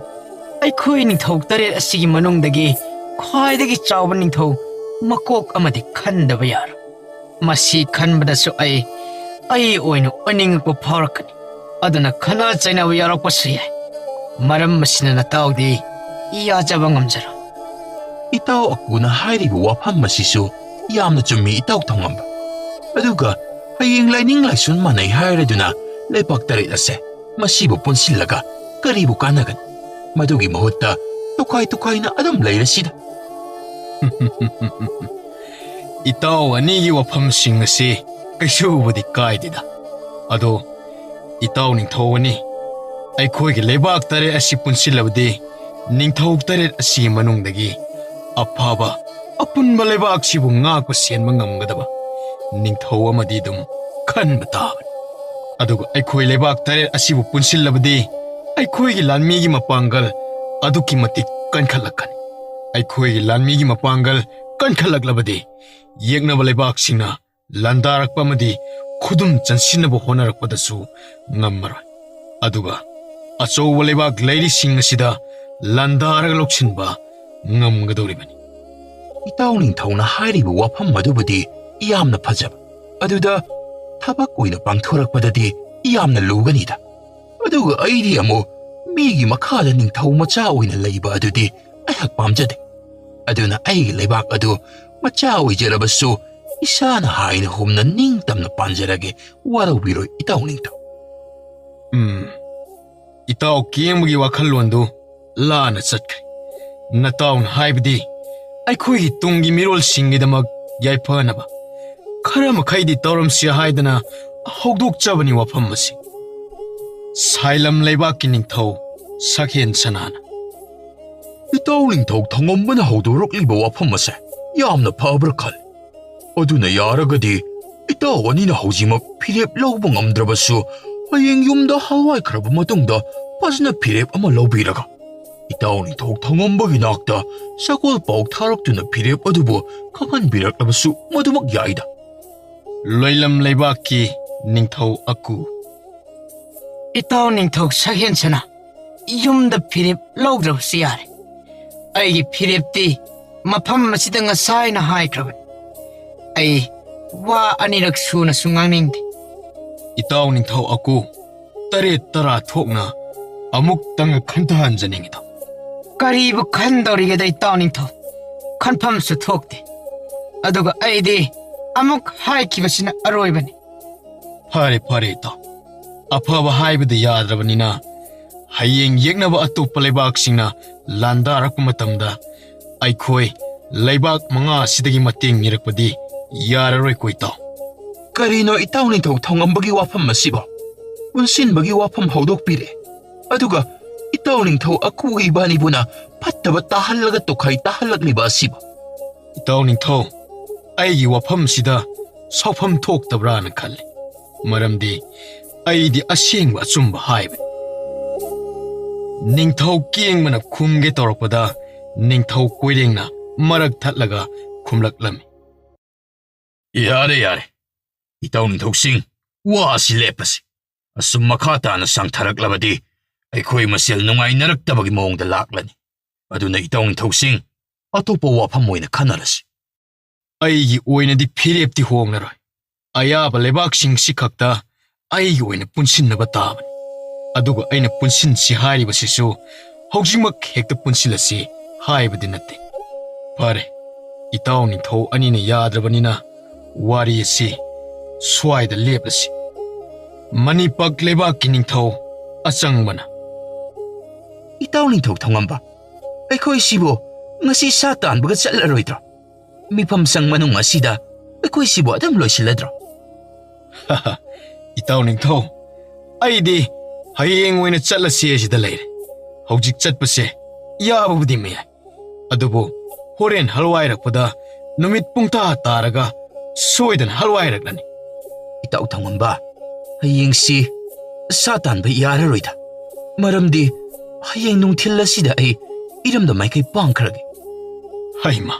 ꯑꯩꯈꯣꯏ ꯅꯤꯡꯊꯧ ꯇꯔꯦꯠ ꯑꯁꯤꯒꯤ ꯃꯅꯨꯡꯗꯒꯤ ꯈ꯭ꯋꯥꯏꯗꯒꯤ ꯆꯥꯎꯕ ꯅꯤꯡꯊꯧ ꯃꯀꯣꯛ ꯑꯃꯗꯤ ꯈꯟꯗꯕ ꯌꯥꯔꯣꯏ꯫ ꯃꯁꯤ ꯈꯟꯕꯗꯁꯨ ꯑꯩ, ꯑꯩ ꯑꯣꯏꯅ ꯑꯣꯏꯅꯤꯡꯉꯛꯄ ꯐꯥꯎꯔꯛꯀꯅꯤ꯫ ꯑꯗꯨꯅ ꯈꯠꯅ ꯆꯩꯅꯕ ꯌꯥꯎꯔꯛꯄꯁꯨ ꯌꯥꯏ꯫ ꯃꯔꯝ ꯑꯁꯤꯅ ꯅꯇꯥꯎꯗꯤ ꯌꯥꯖꯕ ꯉꯝꯖꯔꯣꯏ꯫" "ꯏꯇꯥꯎ ꯑꯀꯨꯅ ꯍꯥꯏꯔꯤꯕ ꯋꯥꯐꯝ ꯑꯁꯤꯁꯨ ꯌꯥꯝꯅ ꯆꯨꯝꯃꯤ, ꯏꯇꯥꯎ ꯊꯧꯉꯝꯕ꯫ ꯑꯗꯨꯒ ꯍꯌꯦꯡ ꯂꯥꯏꯅꯤꯡ ꯂꯥꯏꯁꯣꯟ ꯃꯥꯟꯅꯩ ꯍꯥꯏꯔꯗꯨꯅ ꯂꯩꯕꯥꯛ ꯇꯔꯦꯠ ꯑꯁꯦ ꯃꯁꯤꯕꯨ ꯄꯨꯟꯁꯤꯜꯂꯒ ꯀꯔꯤꯕꯨ ꯀꯥꯟꯅꯒꯅꯤ? ꯃꯗꯨꯒꯤ ꯃꯍꯨꯠꯇ ꯇꯣꯈꯥꯏ ꯇꯣꯈꯥꯏꯅ ꯑꯗꯨꯝ ꯂꯩꯔꯁꯤꯗ꯫" "ꯏꯇꯥꯎ ꯑꯅꯤꯒꯤ ꯋꯥꯐꯝꯁꯤꯡ ꯑꯁꯤ ꯀꯩꯁꯨꯕꯨꯗꯤ ꯀꯥꯏꯗꯦꯗ꯫ ꯑꯗꯣ ꯏꯇꯥꯎ ꯅꯤꯡꯊꯧ ꯑꯅꯤ, ꯑꯩꯈꯣꯏꯒꯤ ꯂꯩꯕꯥꯛ ꯇꯔꯦꯠ ꯑꯁꯤ ꯄꯨꯟꯁꯤꯜꯂꯕꯗꯤ ꯅꯤꯡꯊꯧ ꯇꯔꯦꯠ ꯑꯁꯤꯒꯤ ꯃꯅꯨꯡꯗꯒꯤ ꯑꯐꯕ ꯑꯄꯨꯟꯕ ꯂꯩꯕꯥꯛꯁꯤꯕꯨ ꯉꯥꯛꯄ ꯁꯦꯟꯕ ꯉꯝꯒꯗꯕ ꯅꯤꯡꯊꯧ ꯑꯃꯗꯤ ꯑꯗꯨꯝ ꯈꯟꯕ ꯇꯥꯕꯅꯤ꯫ ꯑꯗꯨꯒ ꯑꯩꯈꯣꯏ ꯂꯩꯕꯥꯛ ꯇꯔꯦꯠ ꯑꯁꯤꯕꯨ ꯄꯨꯟꯁꯤꯜꯂꯕꯗꯤ ꯑꯩꯈꯣꯏꯒꯤ ꯂꯥꯟꯃꯤꯒꯤ ꯃꯄꯥꯡꯒꯜ ꯑꯗꯨꯛꯀꯤ ꯃꯇꯤꯛ ꯀꯟꯈꯠꯂꯛꯀꯅꯤ꯫ ꯑꯩꯈꯣꯏꯒꯤ ꯂꯥꯟꯃꯤꯒꯤ ꯃꯄꯥꯡꯒꯜ ꯀꯟꯈꯠꯂꯛꯂꯕꯗꯤ ꯌꯦꯛꯅꯕ ꯂꯩꯕꯥꯛꯁꯤꯡꯅ ꯂꯥꯟꯗꯥꯔꯛꯄ ꯑꯃꯗꯤ ꯈꯨꯗꯨꯝ ꯆꯟꯁꯤꯟꯅꯕ ꯍꯣꯠꯅꯔꯛꯄꯗꯁꯨ ꯉꯝꯃꯔꯣꯏ꯫ ꯑꯗꯨꯒ ꯑꯆꯧꯕ ꯂꯩꯕꯥꯛ ꯂꯩꯔꯤꯁꯤꯡ ꯑꯁꯤꯗ ꯂꯥꯟꯗꯥꯔꯒ ꯂꯧꯁꯤꯟꯕ ꯉꯝꯒꯗꯧꯔꯤꯕꯅꯤ꯫ ꯏꯇꯥꯎ ꯅꯤꯡꯊꯧꯅ ꯍꯥꯏꯔꯤꯕ ꯋꯥꯐꯝ ꯑꯗꯨꯕꯨꯗꯤ ꯌꯥꯝꯅ ꯐꯖꯕ, ꯑꯗꯨꯗ ꯊꯕꯛ ꯑꯣꯏꯅ ꯄꯥꯡꯊꯣꯔꯛꯄꯗꯗꯤ ꯌꯥꯝꯅ ꯂꯨꯒꯅꯤꯗ꯫ ꯑꯗꯨꯒ ꯑꯩꯗꯤ ꯑꯃꯨꯛ ꯃꯤꯒꯤ ꯃꯈꯥꯗ ꯅꯤꯡꯊꯧ ꯃꯆꯥ ꯑꯣꯏꯅ ꯂꯩꯕ ꯑꯗꯨꯗꯤ ꯑꯩꯍꯥꯛ ꯄꯥꯝꯖꯗꯦ꯫ ꯑꯗꯨꯅ ꯑꯩꯒꯤ ꯂꯩꯕꯥꯛ ꯑꯗꯨ ꯃꯆꯥ ꯑꯣꯏꯖꯔꯕꯁꯨ ꯏꯁꯥꯅ ꯍꯥꯏꯅ ꯍꯨꯝꯅ ꯅꯤꯡꯇꯝꯅ ꯄꯥꯟꯖꯔꯒꯦ, ꯋꯥꯔꯧꯕꯤꯔꯣꯏ ꯏꯇꯥꯎ ꯅꯤꯡꯊꯧ꯫ ꯎꯝ, ꯏꯇꯥꯎ ꯀꯦꯡꯕꯒꯤ ꯋꯥꯈꯜꯂꯣꯟꯗꯨ ꯂꯥꯟꯅ ꯆꯠꯈ꯭ꯔꯦ꯫ ꯅꯇꯥꯎꯅ ꯍꯥꯏꯕꯗꯤ ꯑꯩꯈꯣꯏꯒꯤ ꯇꯨꯡꯒꯤ ꯃꯤꯔꯣꯜꯁꯤꯡꯒꯤꯗꯃꯛ ꯌꯥꯏꯐꯅꯕ ꯈꯔ ꯃꯈꯩꯗꯤ ꯇꯧꯔꯝꯁꯤ ꯍꯥꯏꯗꯅ ꯍꯧꯗꯣꯛꯆꯕꯅꯤ ꯋꯥꯐꯝ ꯑꯁꯤ꯫ ꯁꯥꯏꯂꯝ ꯂꯩꯕꯥꯛꯀꯤ ꯅꯤꯡꯊꯧ ꯁꯛꯍꯦꯟ ꯁꯅꯥꯅ꯫ ꯏꯇꯥꯎ ꯅꯤꯡꯊꯧ ꯊꯪꯉꯝꯕꯅ ꯍꯧꯗꯣꯔꯛꯂꯤꯕ ꯋꯥꯐꯝ ꯑꯁꯦ ꯌꯥꯝꯅ ꯐꯕ꯭ꯔꯥ ꯈꯜꯂꯤ꯫ ꯑꯗꯨꯅ ꯌꯥꯔꯒꯗꯤ ꯏꯇꯥꯎ ꯑꯅꯤꯅ ꯍꯧꯖꯤꯛꯃꯛ ꯐꯤꯔꯦꯞ ꯂꯧꯕ ꯉꯝꯗ꯭ꯔꯕꯁꯨ, ꯍꯌꯦꯡ ꯌꯨꯝꯗ ꯍꯜꯋꯥꯏꯈ꯭ꯔꯕ ꯃꯇꯨꯡꯗ ꯐꯖꯅ ꯐꯤꯔꯦꯞ ꯑꯃ ꯂꯧꯕꯤꯔꯒ ꯏꯇꯥꯎ ꯅꯤꯡꯊꯧ ꯊꯪꯉꯝꯕꯒꯤ ꯅꯥꯛꯇ ꯁꯒꯣꯜ ꯄꯥꯎ ꯊꯥꯔꯛꯇꯨꯅ ꯐꯤꯔꯦꯞ ꯑꯗꯨꯕꯨ ꯈꯪꯍꯟꯕꯤꯔꯛꯂꯕꯁꯨ ꯃꯗꯨꯃꯛ ꯌꯥꯏꯗ꯫ ꯂꯣꯏꯂꯝ ꯂꯩꯕꯥꯛꯀꯤ ꯅꯤꯡꯊꯧ ꯑꯀꯨ꯫ ꯏꯇꯥꯎ ꯅꯤꯡꯊꯧ ꯁꯛꯍꯦꯟꯁꯅ ꯌꯨꯝꯗ ꯐꯤꯔꯦꯞ ꯂꯧꯗ꯭ꯔꯕꯁꯨ ꯌꯥꯔꯦ꯫ ꯑꯩꯒꯤ ꯐꯤꯔꯦꯞꯇꯤ ꯃꯐꯝ ꯑꯁꯤꯗ ꯉꯁꯥꯏꯅ ꯍꯥꯏꯈ꯭ꯔꯕꯅꯤ꯫ ꯑꯩ ꯋꯥ ꯑꯅꯤꯔꯛ ꯁꯨꯅꯁꯨ ꯉꯥꯡꯅꯤꯡꯗꯦ꯫ ꯏꯇꯥꯎ ꯅꯤꯡꯊꯧ ꯑꯀꯨ, ꯇꯔꯦꯠ ꯇꯔꯥ ꯊꯣꯛꯅ ꯑꯃꯨꯛꯇꯪ ꯈꯟꯊꯍꯟꯖꯅꯤꯡꯉꯤꯗꯣ꯫ ꯀꯔꯤꯕꯨ ꯈꯟꯗꯧꯔꯤꯒꯦꯗ ꯏꯇꯥꯎ ꯅꯤꯡꯊꯧ? ꯈꯟꯐꯝꯁꯨ ꯊꯣꯛꯇꯦ꯫ ꯑꯗꯨꯒ ꯑꯩꯗꯤ ꯑꯃꯨꯛ ꯍꯥꯏꯈꯤꯕꯁꯤꯅ ꯑꯔꯣꯏꯕꯅꯤ꯫ ꯐꯔꯦ, ꯐꯔꯦ ꯏꯇꯥꯎ꯫ ꯑꯐꯕ ꯍꯥꯏꯕꯗ ꯌꯥꯗ꯭ꯔꯕꯅꯤꯅ ꯍꯌꯦꯡ ꯌꯦꯛꯅꯕ ꯑꯇꯣꯞꯄ ꯂꯩꯕꯥꯛꯁꯤꯡꯅ ꯂꯥꯟꯗꯥꯔꯛꯄ ꯃꯇꯝꯗ ꯑꯩꯈꯣꯏ ꯂꯩꯕꯥꯛ ꯃꯉꯥ ꯑꯁꯤꯗꯒꯤ ꯃꯇꯦꯡ ꯅꯤꯔꯛꯄꯗꯤ ꯌꯥꯔꯔꯣꯏꯀꯣ ꯏꯇꯥꯎ꯫ ꯀꯔꯤꯅꯣ ꯏꯇꯥꯎ ꯅꯤꯡꯊꯧ ꯊꯧꯉꯝꯕꯒꯤ ꯋꯥꯐꯝ ꯑꯁꯤꯕꯣ? ꯄꯨꯟꯁꯤꯟꯕꯒꯤ ꯋꯥꯐꯝ ꯍꯧꯗꯣꯛꯄꯤꯔꯦ꯫ ꯑꯗꯨꯒ ꯏꯇꯥꯎ ꯅꯤꯡꯊꯧ ꯑꯀꯨ ꯏꯕꯥꯅꯤꯕꯨꯅ ꯐꯠꯇꯕ ꯇꯥꯍꯜꯂꯒ ꯇꯣꯈꯥꯏ ꯇꯥꯍꯜꯂꯛꯂꯤꯕ ꯑꯁꯤꯕꯨ? ꯏꯇꯥꯎ ꯅꯤꯡꯊꯧ, ꯑꯩꯒꯤ ꯋꯥꯐꯝꯁꯤꯗ ꯁꯥꯎꯐꯝ ꯊꯣꯛꯇꯕ꯭ꯔꯥꯅ ꯈꯜꯂꯤ꯫ ꯃꯔꯝꯗꯤ ꯑꯩꯗꯤ ꯑꯁꯦꯡꯕ ꯑꯆꯨꯝꯕ ꯍꯥꯏꯕꯅꯤ꯫ ꯅꯤꯡꯊꯧ ꯀꯦꯡꯕꯅ ꯈꯨꯝꯒꯦ ꯇꯧꯔꯛꯄꯗ ꯅꯤꯡꯊꯧ ꯀꯣꯏꯔꯦꯡꯅ ꯃꯔꯛ ꯊꯠꯂꯒ ꯈꯨꯝꯂꯛꯂꯝꯃꯤ꯫ "ꯌꯥꯔꯦ, ꯌꯥꯔꯦ꯫ ꯏꯇꯥꯎ ꯅꯤꯡꯊꯧꯁꯤꯡ, ꯋꯥ ꯑꯁꯤ ꯂꯦꯞꯄꯁꯤ꯫ ꯑꯁꯨꯝ ꯃꯈꯥ ꯇꯥꯅ ꯁꯥꯡꯊꯔꯛꯂꯕꯗꯤ ꯑꯩꯈꯣꯏ ꯃꯁꯦꯜ ꯅꯨꯡꯉꯥꯏꯅꯔꯛꯇꯕꯒꯤ ꯃꯑꯣꯡꯗ ꯂꯥꯛꯂꯅꯤ꯫ ꯑꯗꯨꯅ ꯏꯇꯥꯎ ꯅꯤꯡꯊꯧꯁꯤꯡ, ꯑꯇꯣꯞꯄ ꯋꯥꯐꯝ ꯑꯣꯏꯅ ꯈꯟꯅꯔꯁꯤ꯫ ꯑꯩꯒꯤ ꯑꯣꯏꯅꯗꯤ ꯐꯤꯔꯦꯞꯇꯤ ꯍꯣꯡꯂꯔꯣꯏ꯫ ꯑꯌꯥꯕ ꯂꯩꯕꯥꯛꯁꯤꯡꯁꯤ ꯈꯛꯇ ꯑꯩꯒꯤ ꯑꯣꯏꯅ ꯄꯨꯟꯁꯤꯟꯅꯕ ꯇꯥꯕꯅꯤ꯫ ꯑꯗꯨꯒ ꯑꯩꯅ ꯄꯨꯟꯁꯤꯟꯁꯤ ꯍꯥꯏꯔꯤꯕꯁꯤꯁꯨ ꯍꯧꯖꯤꯛꯃꯛ ꯍꯦꯛꯇ ꯄꯨꯟꯁꯤꯜꯂꯁꯤ ꯍꯥꯏꯕꯗꯤ ꯅꯠꯇꯦ꯫ ꯐꯔꯦ, ꯏꯇꯥꯎ ꯅꯤꯡꯊꯧ ꯑꯅꯤꯅ ꯌꯥꯗ꯭ꯔꯕꯅꯤꯅ ꯋꯥꯔꯤ ꯑꯁꯤ ꯁ꯭ꯋꯥꯏꯗ ꯂꯦꯞꯂꯁꯤ꯫" ꯃꯅꯤꯄꯛ ꯂꯩꯕꯥꯛꯀꯤ ꯅꯤꯡꯊꯧ ꯑꯆꯪꯕꯅ, "ꯏꯇꯥꯎ ꯅꯤꯡꯊꯧ ꯊꯧꯉꯝꯕ, ꯑꯩꯈꯣꯏꯁꯤꯕꯨ ꯉꯁꯤ ꯁꯥ ꯇꯥꯟꯕꯒ ꯆꯠꯂꯔꯣꯏꯗ꯭ꯔꯣ? ꯃꯤꯐꯝ ꯁꯪ ꯃꯅꯨꯡ ꯑꯁꯤꯗ ꯑꯩꯈꯣꯏꯁꯤꯕꯨ ꯑꯗꯨꯝ ꯂꯣꯏꯁꯤꯜꯂꯗ꯭ꯔꯣ?" "ꯏꯇꯥꯎ ꯅꯤꯡꯊꯧ, ꯑꯩꯗꯤ ꯍꯌꯦꯡ ꯑꯣꯏꯅ ꯆꯠꯂꯁꯤ ꯑꯁꯤꯗ ꯂꯩꯔꯦ꯫ ꯍꯧꯖꯤꯛ ꯆꯠꯄꯁꯦ ꯌꯥꯕꯕꯨꯗꯤ ꯃꯌꯥꯏ, ꯑꯗꯨꯕꯨ ꯍꯣꯔꯦꯟ ꯍꯜꯋꯥꯏꯔꯛꯄꯗ ꯅꯨꯃꯤꯠ ꯄꯨꯡꯇꯥ ꯇꯥꯔꯒ ꯁꯣꯏꯗꯅ ꯍꯜꯋꯥꯏꯔꯛꯂꯅꯤ꯫" "ꯏꯇꯥꯎ ꯊꯧꯉꯝꯕ, ꯍꯌꯦꯡꯁꯤ ꯁꯥ ꯇꯥꯟꯕ ꯌꯥꯔꯔꯣꯏꯗ꯫ ꯃꯔꯝꯗꯤ ꯍꯌꯦꯡ ꯅꯨꯡꯊꯤꯜ ꯑꯁꯤꯗ ꯑꯩ ꯏꯔꯝꯗꯝ ꯃꯥꯏꯀꯩ ꯄꯥꯡꯈ꯭ꯔꯒꯦ꯫" "ꯍꯩꯃ,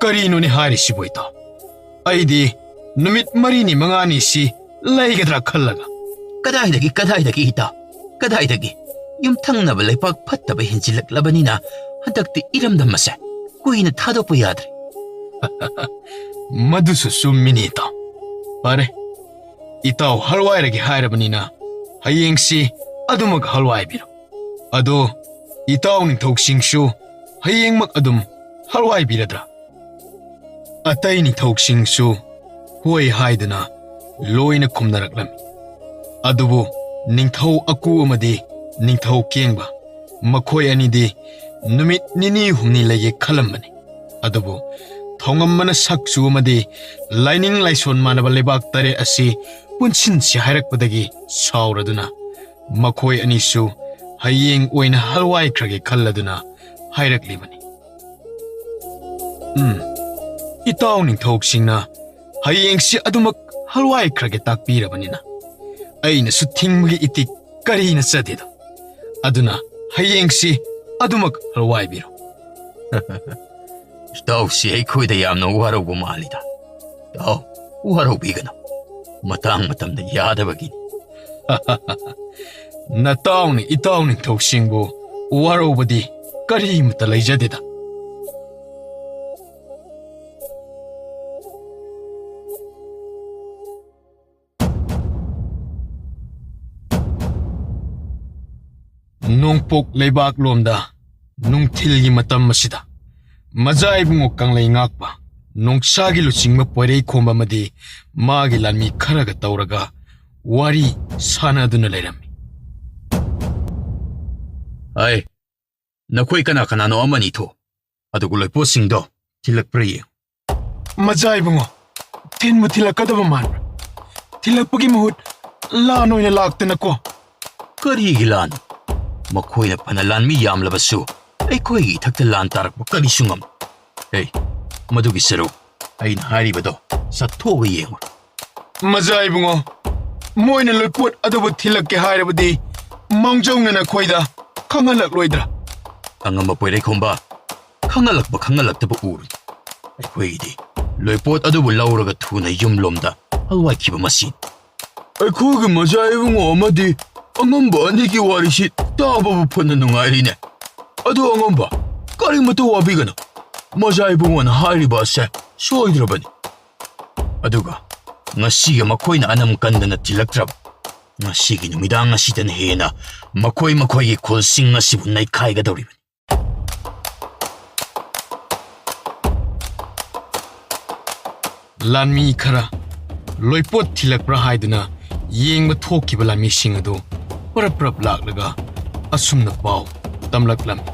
ꯀꯔꯤꯅꯣꯅꯦ ꯍꯥꯏꯔꯤꯁꯤꯕꯨ ꯏꯇꯥꯎ? ꯑꯩꯗꯤ ꯅꯨꯃꯤꯠ ꯃꯔꯤꯅꯤ ꯃꯉꯥꯅꯤꯁꯤ ꯂꯩꯒꯗ꯭ꯔꯥ ꯈꯜꯂꯒ꯫" "ꯀꯗꯥꯏꯗꯒꯤ, ꯀꯗꯥꯏꯗꯒꯤ ꯏꯇꯥꯎ? ꯀꯗꯥꯏꯗꯒꯤ? ꯌꯨꯝꯊꯪꯅꯕ ꯂꯩꯄꯥꯛ ꯐꯠꯇꯕ ꯍꯦꯟꯖꯤꯜꯂꯛꯂꯕꯅꯤꯅ ꯍꯟꯗꯛꯇꯤ ꯏꯔꯝꯗꯝ ꯑꯁꯦ ꯀꯨꯏꯅ ꯊꯥꯗꯣꯛꯄ ꯌꯥꯗ꯭ꯔꯦ꯫" "ꯃꯗꯨꯁꯨ ꯆꯨꯝꯃꯤꯅꯦ ꯏꯇꯥꯎ꯫ ꯐꯔꯦ, ꯏꯇꯥꯎ ꯍꯜꯋꯥꯏꯔꯒꯦ ꯍꯥꯏꯔꯕꯅꯤꯅ ꯍꯌꯦꯡꯁꯤ ꯑꯗꯨꯃꯛ ꯍꯜꯋꯥꯏꯕꯤꯔꯣ꯫ ꯑꯗꯣ ꯏꯇꯥꯎ ꯅꯤꯡꯊꯧꯁꯤꯡꯁꯨ ꯍꯌꯦꯡꯃꯛ ꯑꯗꯨꯝ ꯍꯜꯋꯥꯏꯕꯤꯔꯗ꯭ꯔꯥ?" ꯑꯇꯩ ꯅꯤꯡꯊꯧꯁꯤꯡꯁꯨ ꯍꯣꯏ ꯍꯥꯏꯗꯨꯅ ꯂꯣꯏꯅ ꯈꯨꯝꯅꯔꯛꯂꯝꯃꯤ꯫ ꯑꯗꯨꯕꯨ ꯅꯤꯡꯊꯧ ꯑꯀꯨ ꯑꯃꯗꯤ ꯅꯤꯡꯊꯧ ꯀꯦꯡꯕ, ꯃꯈꯣꯏ ꯑꯅꯤꯗꯤ ꯅꯨꯃꯤꯠ ꯅꯤꯅꯤ ꯍꯨꯝꯅꯤ ꯂꯩꯒꯦ ꯈꯜꯂꯝꯕꯅꯤ꯫ ꯑꯗꯨꯕꯨ ꯊꯧꯉꯝꯕꯅ ꯁꯛꯆꯨ ꯑꯃꯗꯤ ꯂꯥꯏꯅꯤꯡ ꯂꯥꯏꯁꯣꯟ ꯃꯥꯟꯅꯕ ꯂꯩꯕꯥꯛ ꯇꯔꯦꯠ ꯑꯁꯤ ꯄꯨꯟꯁꯤꯟꯁꯤ ꯍꯥꯏꯔꯛꯄꯗꯒꯤ ꯁꯥꯎꯔꯗꯨꯅ ꯃꯈꯣꯏ ꯑꯅꯤꯁꯨ ꯍꯌꯦꯡ ꯑꯣꯏꯅ ꯍꯜꯋꯥꯏꯈ꯭ꯔꯒꯦ ꯈꯜꯂꯗꯨꯅ ꯍꯥꯏꯔꯛꯂꯤꯕꯅꯤ꯫ ꯎꯝ, ꯏꯇꯥꯎ ꯅꯤꯡꯊꯧꯁꯤꯡꯅ ꯍꯌꯦꯡꯁꯤ ꯑꯗꯨꯃꯛ ꯍꯜꯋꯥꯏꯈ꯭ꯔꯒꯦ ꯇꯥꯛꯄꯤꯔꯕꯅꯤꯅ ꯑꯩꯅꯁꯨ ꯊꯤꯡꯕꯒꯤ ꯏꯇꯤꯛ ꯀꯔꯤꯅ ꯆꯗꯦꯗꯣ꯫ ꯑꯗꯨꯅ ꯍꯌꯦꯡꯁꯤ ꯑꯗꯨꯃꯛ ꯈꯔ ꯋꯥꯏꯕꯤꯔꯣ꯫ ꯏꯇꯥꯎꯁꯤ ꯑꯩꯈꯣꯏꯗ ꯌꯥꯝꯅ ꯋꯥꯔꯧꯕ ꯃꯥꯜꯂꯤꯗ꯫ ꯏꯇꯥꯎ, ꯋꯥꯔꯧꯕꯤꯒꯅꯨ꯫ ꯃꯇꯥꯡ ꯃꯇꯝꯗ ꯌꯥꯗꯕꯒꯤꯅꯤ꯫ ꯅꯇꯥꯎꯅ ꯏꯇꯥꯎ ꯅꯤꯡꯊꯧꯁꯤꯡꯕꯨ ꯋꯥꯔꯧꯕꯗꯤ ꯀꯔꯤꯃꯇ ꯂꯩꯖꯗꯦꯗ꯫ ꯅꯣꯡꯄꯣꯛ ꯂꯩꯕꯥꯛꯂꯣꯝꯗ ꯅꯨꯡꯊꯤꯜꯒꯤ ꯃꯇꯝ ꯑꯁꯤꯗ ꯃꯖꯥ ꯏꯕꯨꯡꯉꯣ ꯀꯪꯂꯩ ꯉꯥꯛꯄ ꯅꯣꯡꯁꯥꯒꯤ ꯂꯨꯆꯤꯡꯕ ꯄꯣꯏꯔꯩꯈꯣꯝꯕ ꯑꯃꯗꯤ ꯃꯥꯒꯤ ꯂꯥꯟꯃꯤ ꯈꯔꯒ ꯇꯧꯔꯒ ꯋꯥꯔꯤ ꯁꯥꯟꯅꯗꯨꯅ ꯂꯩꯔꯝꯃꯤ꯫ ꯑꯩ, ꯅꯈꯣꯏ ꯀꯅꯥ ꯀꯅꯥꯅꯣ ꯑꯃꯅꯤ ꯊꯣꯛ, ꯑꯗꯨꯒ ꯂꯣꯏꯄꯣꯠꯁꯤꯡꯗꯣ ꯊꯤꯜꯂꯛꯄ꯭ꯔꯥ ꯌꯦꯡ꯫ ꯃꯖꯥ ꯏꯕꯨꯡꯉꯣ, ꯊꯤꯟꯕꯨ ꯊꯤꯜꯂꯛꯀꯗꯕ ꯃꯥꯟꯕ꯭ꯔꯥ? ꯊꯤꯜꯂꯛꯄꯒꯤ ꯃꯍꯨꯠ ꯂꯥꯟ ꯑꯣꯏꯅ ꯂꯥꯛꯇꯅꯀꯣ꯫ ꯀꯔꯤꯒꯤ ꯂꯥꯟ? ꯃꯈꯣꯏꯅ ꯐꯅ ꯂꯥꯟꯃꯤ ꯌꯥꯝꯂꯕꯁꯨ ꯑꯩꯈꯣꯏꯒꯤ ꯏꯊꯛꯇ ꯂꯥꯟ ꯇꯥꯔꯛꯄ ꯀꯔꯤꯁꯨ ꯉꯝ꯫ ꯑꯦ, ꯃꯗꯨꯒꯤ ꯁꯔꯨꯛ ꯑꯩꯅ ꯍꯥꯏꯔꯤꯕꯗꯣ ꯆꯠꯊꯣꯛꯑꯒ ꯌꯦꯡꯉꯨ꯫ ꯃꯖꯥ ꯏꯕꯨꯡꯉꯣ, ꯃꯣꯏꯅ ꯂꯣꯏꯄꯣꯠ ꯑꯗꯨꯕꯨ ꯊꯤꯜꯂꯛꯀꯦ ꯍꯥꯏꯔꯕꯗꯤ ꯃꯥꯡꯖꯧꯅꯅ ꯑꯩꯈꯣꯏꯗ ꯈꯪꯍꯜꯂꯛꯂꯣꯏꯗ꯭ꯔꯥ? ꯑꯉꯝꯕ ꯄꯣꯏꯔꯩꯈꯣꯝꯕ, ꯈꯪꯍꯜꯂꯛꯄ ꯈꯪꯍꯜꯂꯛꯇꯕ ꯎꯔꯨ꯫ ꯑꯩꯈꯣꯏꯒꯤꯗꯤ ꯂꯣꯏꯄꯣꯠ ꯑꯗꯨꯕꯨ ꯂꯧꯔꯒ ꯊꯨꯅ ꯌꯨꯝꯂꯣꯝꯗ ꯍꯜꯋꯥꯏꯈꯤꯕ ꯃꯁꯤꯅꯤ꯫ ꯑꯩꯈꯣꯏꯒꯤ ꯃꯖꯥ ꯏꯕꯨꯡꯉꯣ ꯑꯃꯗꯤ ꯑꯉꯝꯕ ꯑꯅꯤꯒꯤ ꯋꯥꯔꯤꯁꯤ ꯇꯥꯕꯕꯨ ꯐꯅ ꯅꯨꯡꯉꯥꯏꯔꯤꯅꯦ꯫ ꯑꯗꯨ ꯑꯉꯝꯕ, ꯀꯔꯤꯃꯇ ꯋꯥꯕꯤꯒꯅꯨ꯫ ꯃꯖꯥ ꯏꯕꯨꯡꯉꯣꯅ ꯍꯥꯏꯔꯤꯕ ꯑꯁꯦ ꯁꯣꯏꯗ꯭ꯔꯕꯅꯤ꯫ ꯑꯗꯨꯒ ꯉꯁꯤꯒ ꯃꯈꯣꯏꯅ ꯑꯅꯝ ꯀꯟꯗꯅ ꯊꯤꯜꯂꯛꯇ꯭ꯔꯕ꯫ ꯉꯁꯤꯒꯤ ꯅꯨꯃꯤꯗꯥꯡ ꯑꯁꯤꯗꯅ ꯍꯦꯟꯅ ꯃꯈꯣꯏ ꯃꯈꯣꯏꯒꯤ ꯈꯨꯜꯁꯤꯡ ꯑꯁꯤꯕꯨ ꯅꯩꯈꯥꯏꯒꯗꯧꯔꯤꯕꯅꯤ꯫ ꯂꯥꯟꯃꯤ ꯈꯔ ꯂꯣꯏꯄꯣꯠ ꯊꯤꯜꯂꯛꯄ꯭ꯔꯥ ꯍꯥꯏꯗꯨꯅ ꯌꯦꯡꯕ ꯊꯣꯛꯈꯤꯕ ꯂꯥꯟꯃꯤꯁꯤꯡ ꯑꯗꯨ ꯄꯔꯞ ꯄꯔꯞ ꯂꯥꯛꯂꯒ ꯑꯁꯨꯝꯅ ꯄꯥꯎ ꯇꯝꯂꯛꯂꯝꯃꯤ꯫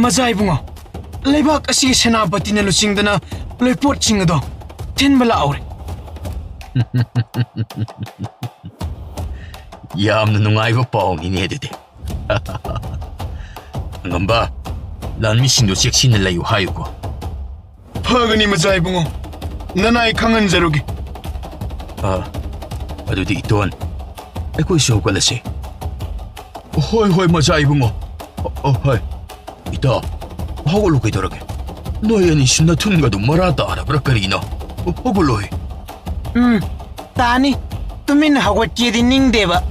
ꯃꯖꯥ ꯏꯕꯨꯡꯉꯣ, ꯂꯩꯕꯥꯛ ꯑꯁꯤꯒꯤ ꯁꯦꯅꯥꯄꯇꯤꯅ ꯂꯨꯆꯤꯡꯗꯅ ꯂꯣꯏꯄꯣꯠꯁꯤꯡ ꯑꯗꯣ ꯊꯤꯟꯕ ꯂꯥꯛꯍꯧꯔꯦ꯫ ꯌꯥꯝꯅ ꯅꯨꯡꯉꯥꯏꯕ ꯄꯥꯎꯅꯤꯅꯦ ꯑꯗꯨꯗꯤ꯫ ꯑꯉꯝꯕ, ꯂꯥꯟꯃꯤꯁꯤꯡꯗꯣ ꯆꯦꯛꯁꯤꯟꯅ ꯂꯩꯌꯨ ꯍꯥꯏꯌꯨꯀꯣ꯫ ꯐꯒꯅꯤ ꯃꯖꯥ ꯏꯕꯨꯡꯉꯣ, ꯅꯅꯥꯏ ꯈꯪꯍꯟꯖꯔꯨꯒꯦ꯫ ꯑꯥ, ꯑꯗꯨꯗꯤ ꯏꯇꯣꯟ, ꯑꯩꯈꯣꯏꯁꯨ ꯍꯧꯒꯠꯂꯁꯦ꯫ ꯍꯣꯏ, ꯍꯣꯏ, ꯃꯆꯥ ꯏꯕꯨꯡꯉꯣ꯫ ꯑ, ꯑ, ꯍꯣꯏ꯫ ꯏꯇꯥ, ꯍꯧꯒꯠꯂꯨ, ꯀꯩꯗꯧꯔꯒꯦ? ꯅꯣꯏ ꯑꯅꯤꯁꯨ ꯅꯊꯨꯟꯒꯗꯨ ꯃꯔꯥ ꯇꯥꯔꯕ꯭ꯔꯥ ꯀꯔꯤꯅꯣ? ꯍꯧꯒꯠꯂꯣꯍꯦ꯫ ꯎꯝ, ꯇꯥꯅꯤ꯫ ꯇꯨꯃꯤꯟꯅ ꯍꯧꯒꯠꯀꯦꯗꯤ ꯅꯤꯡꯗꯦꯕ꯫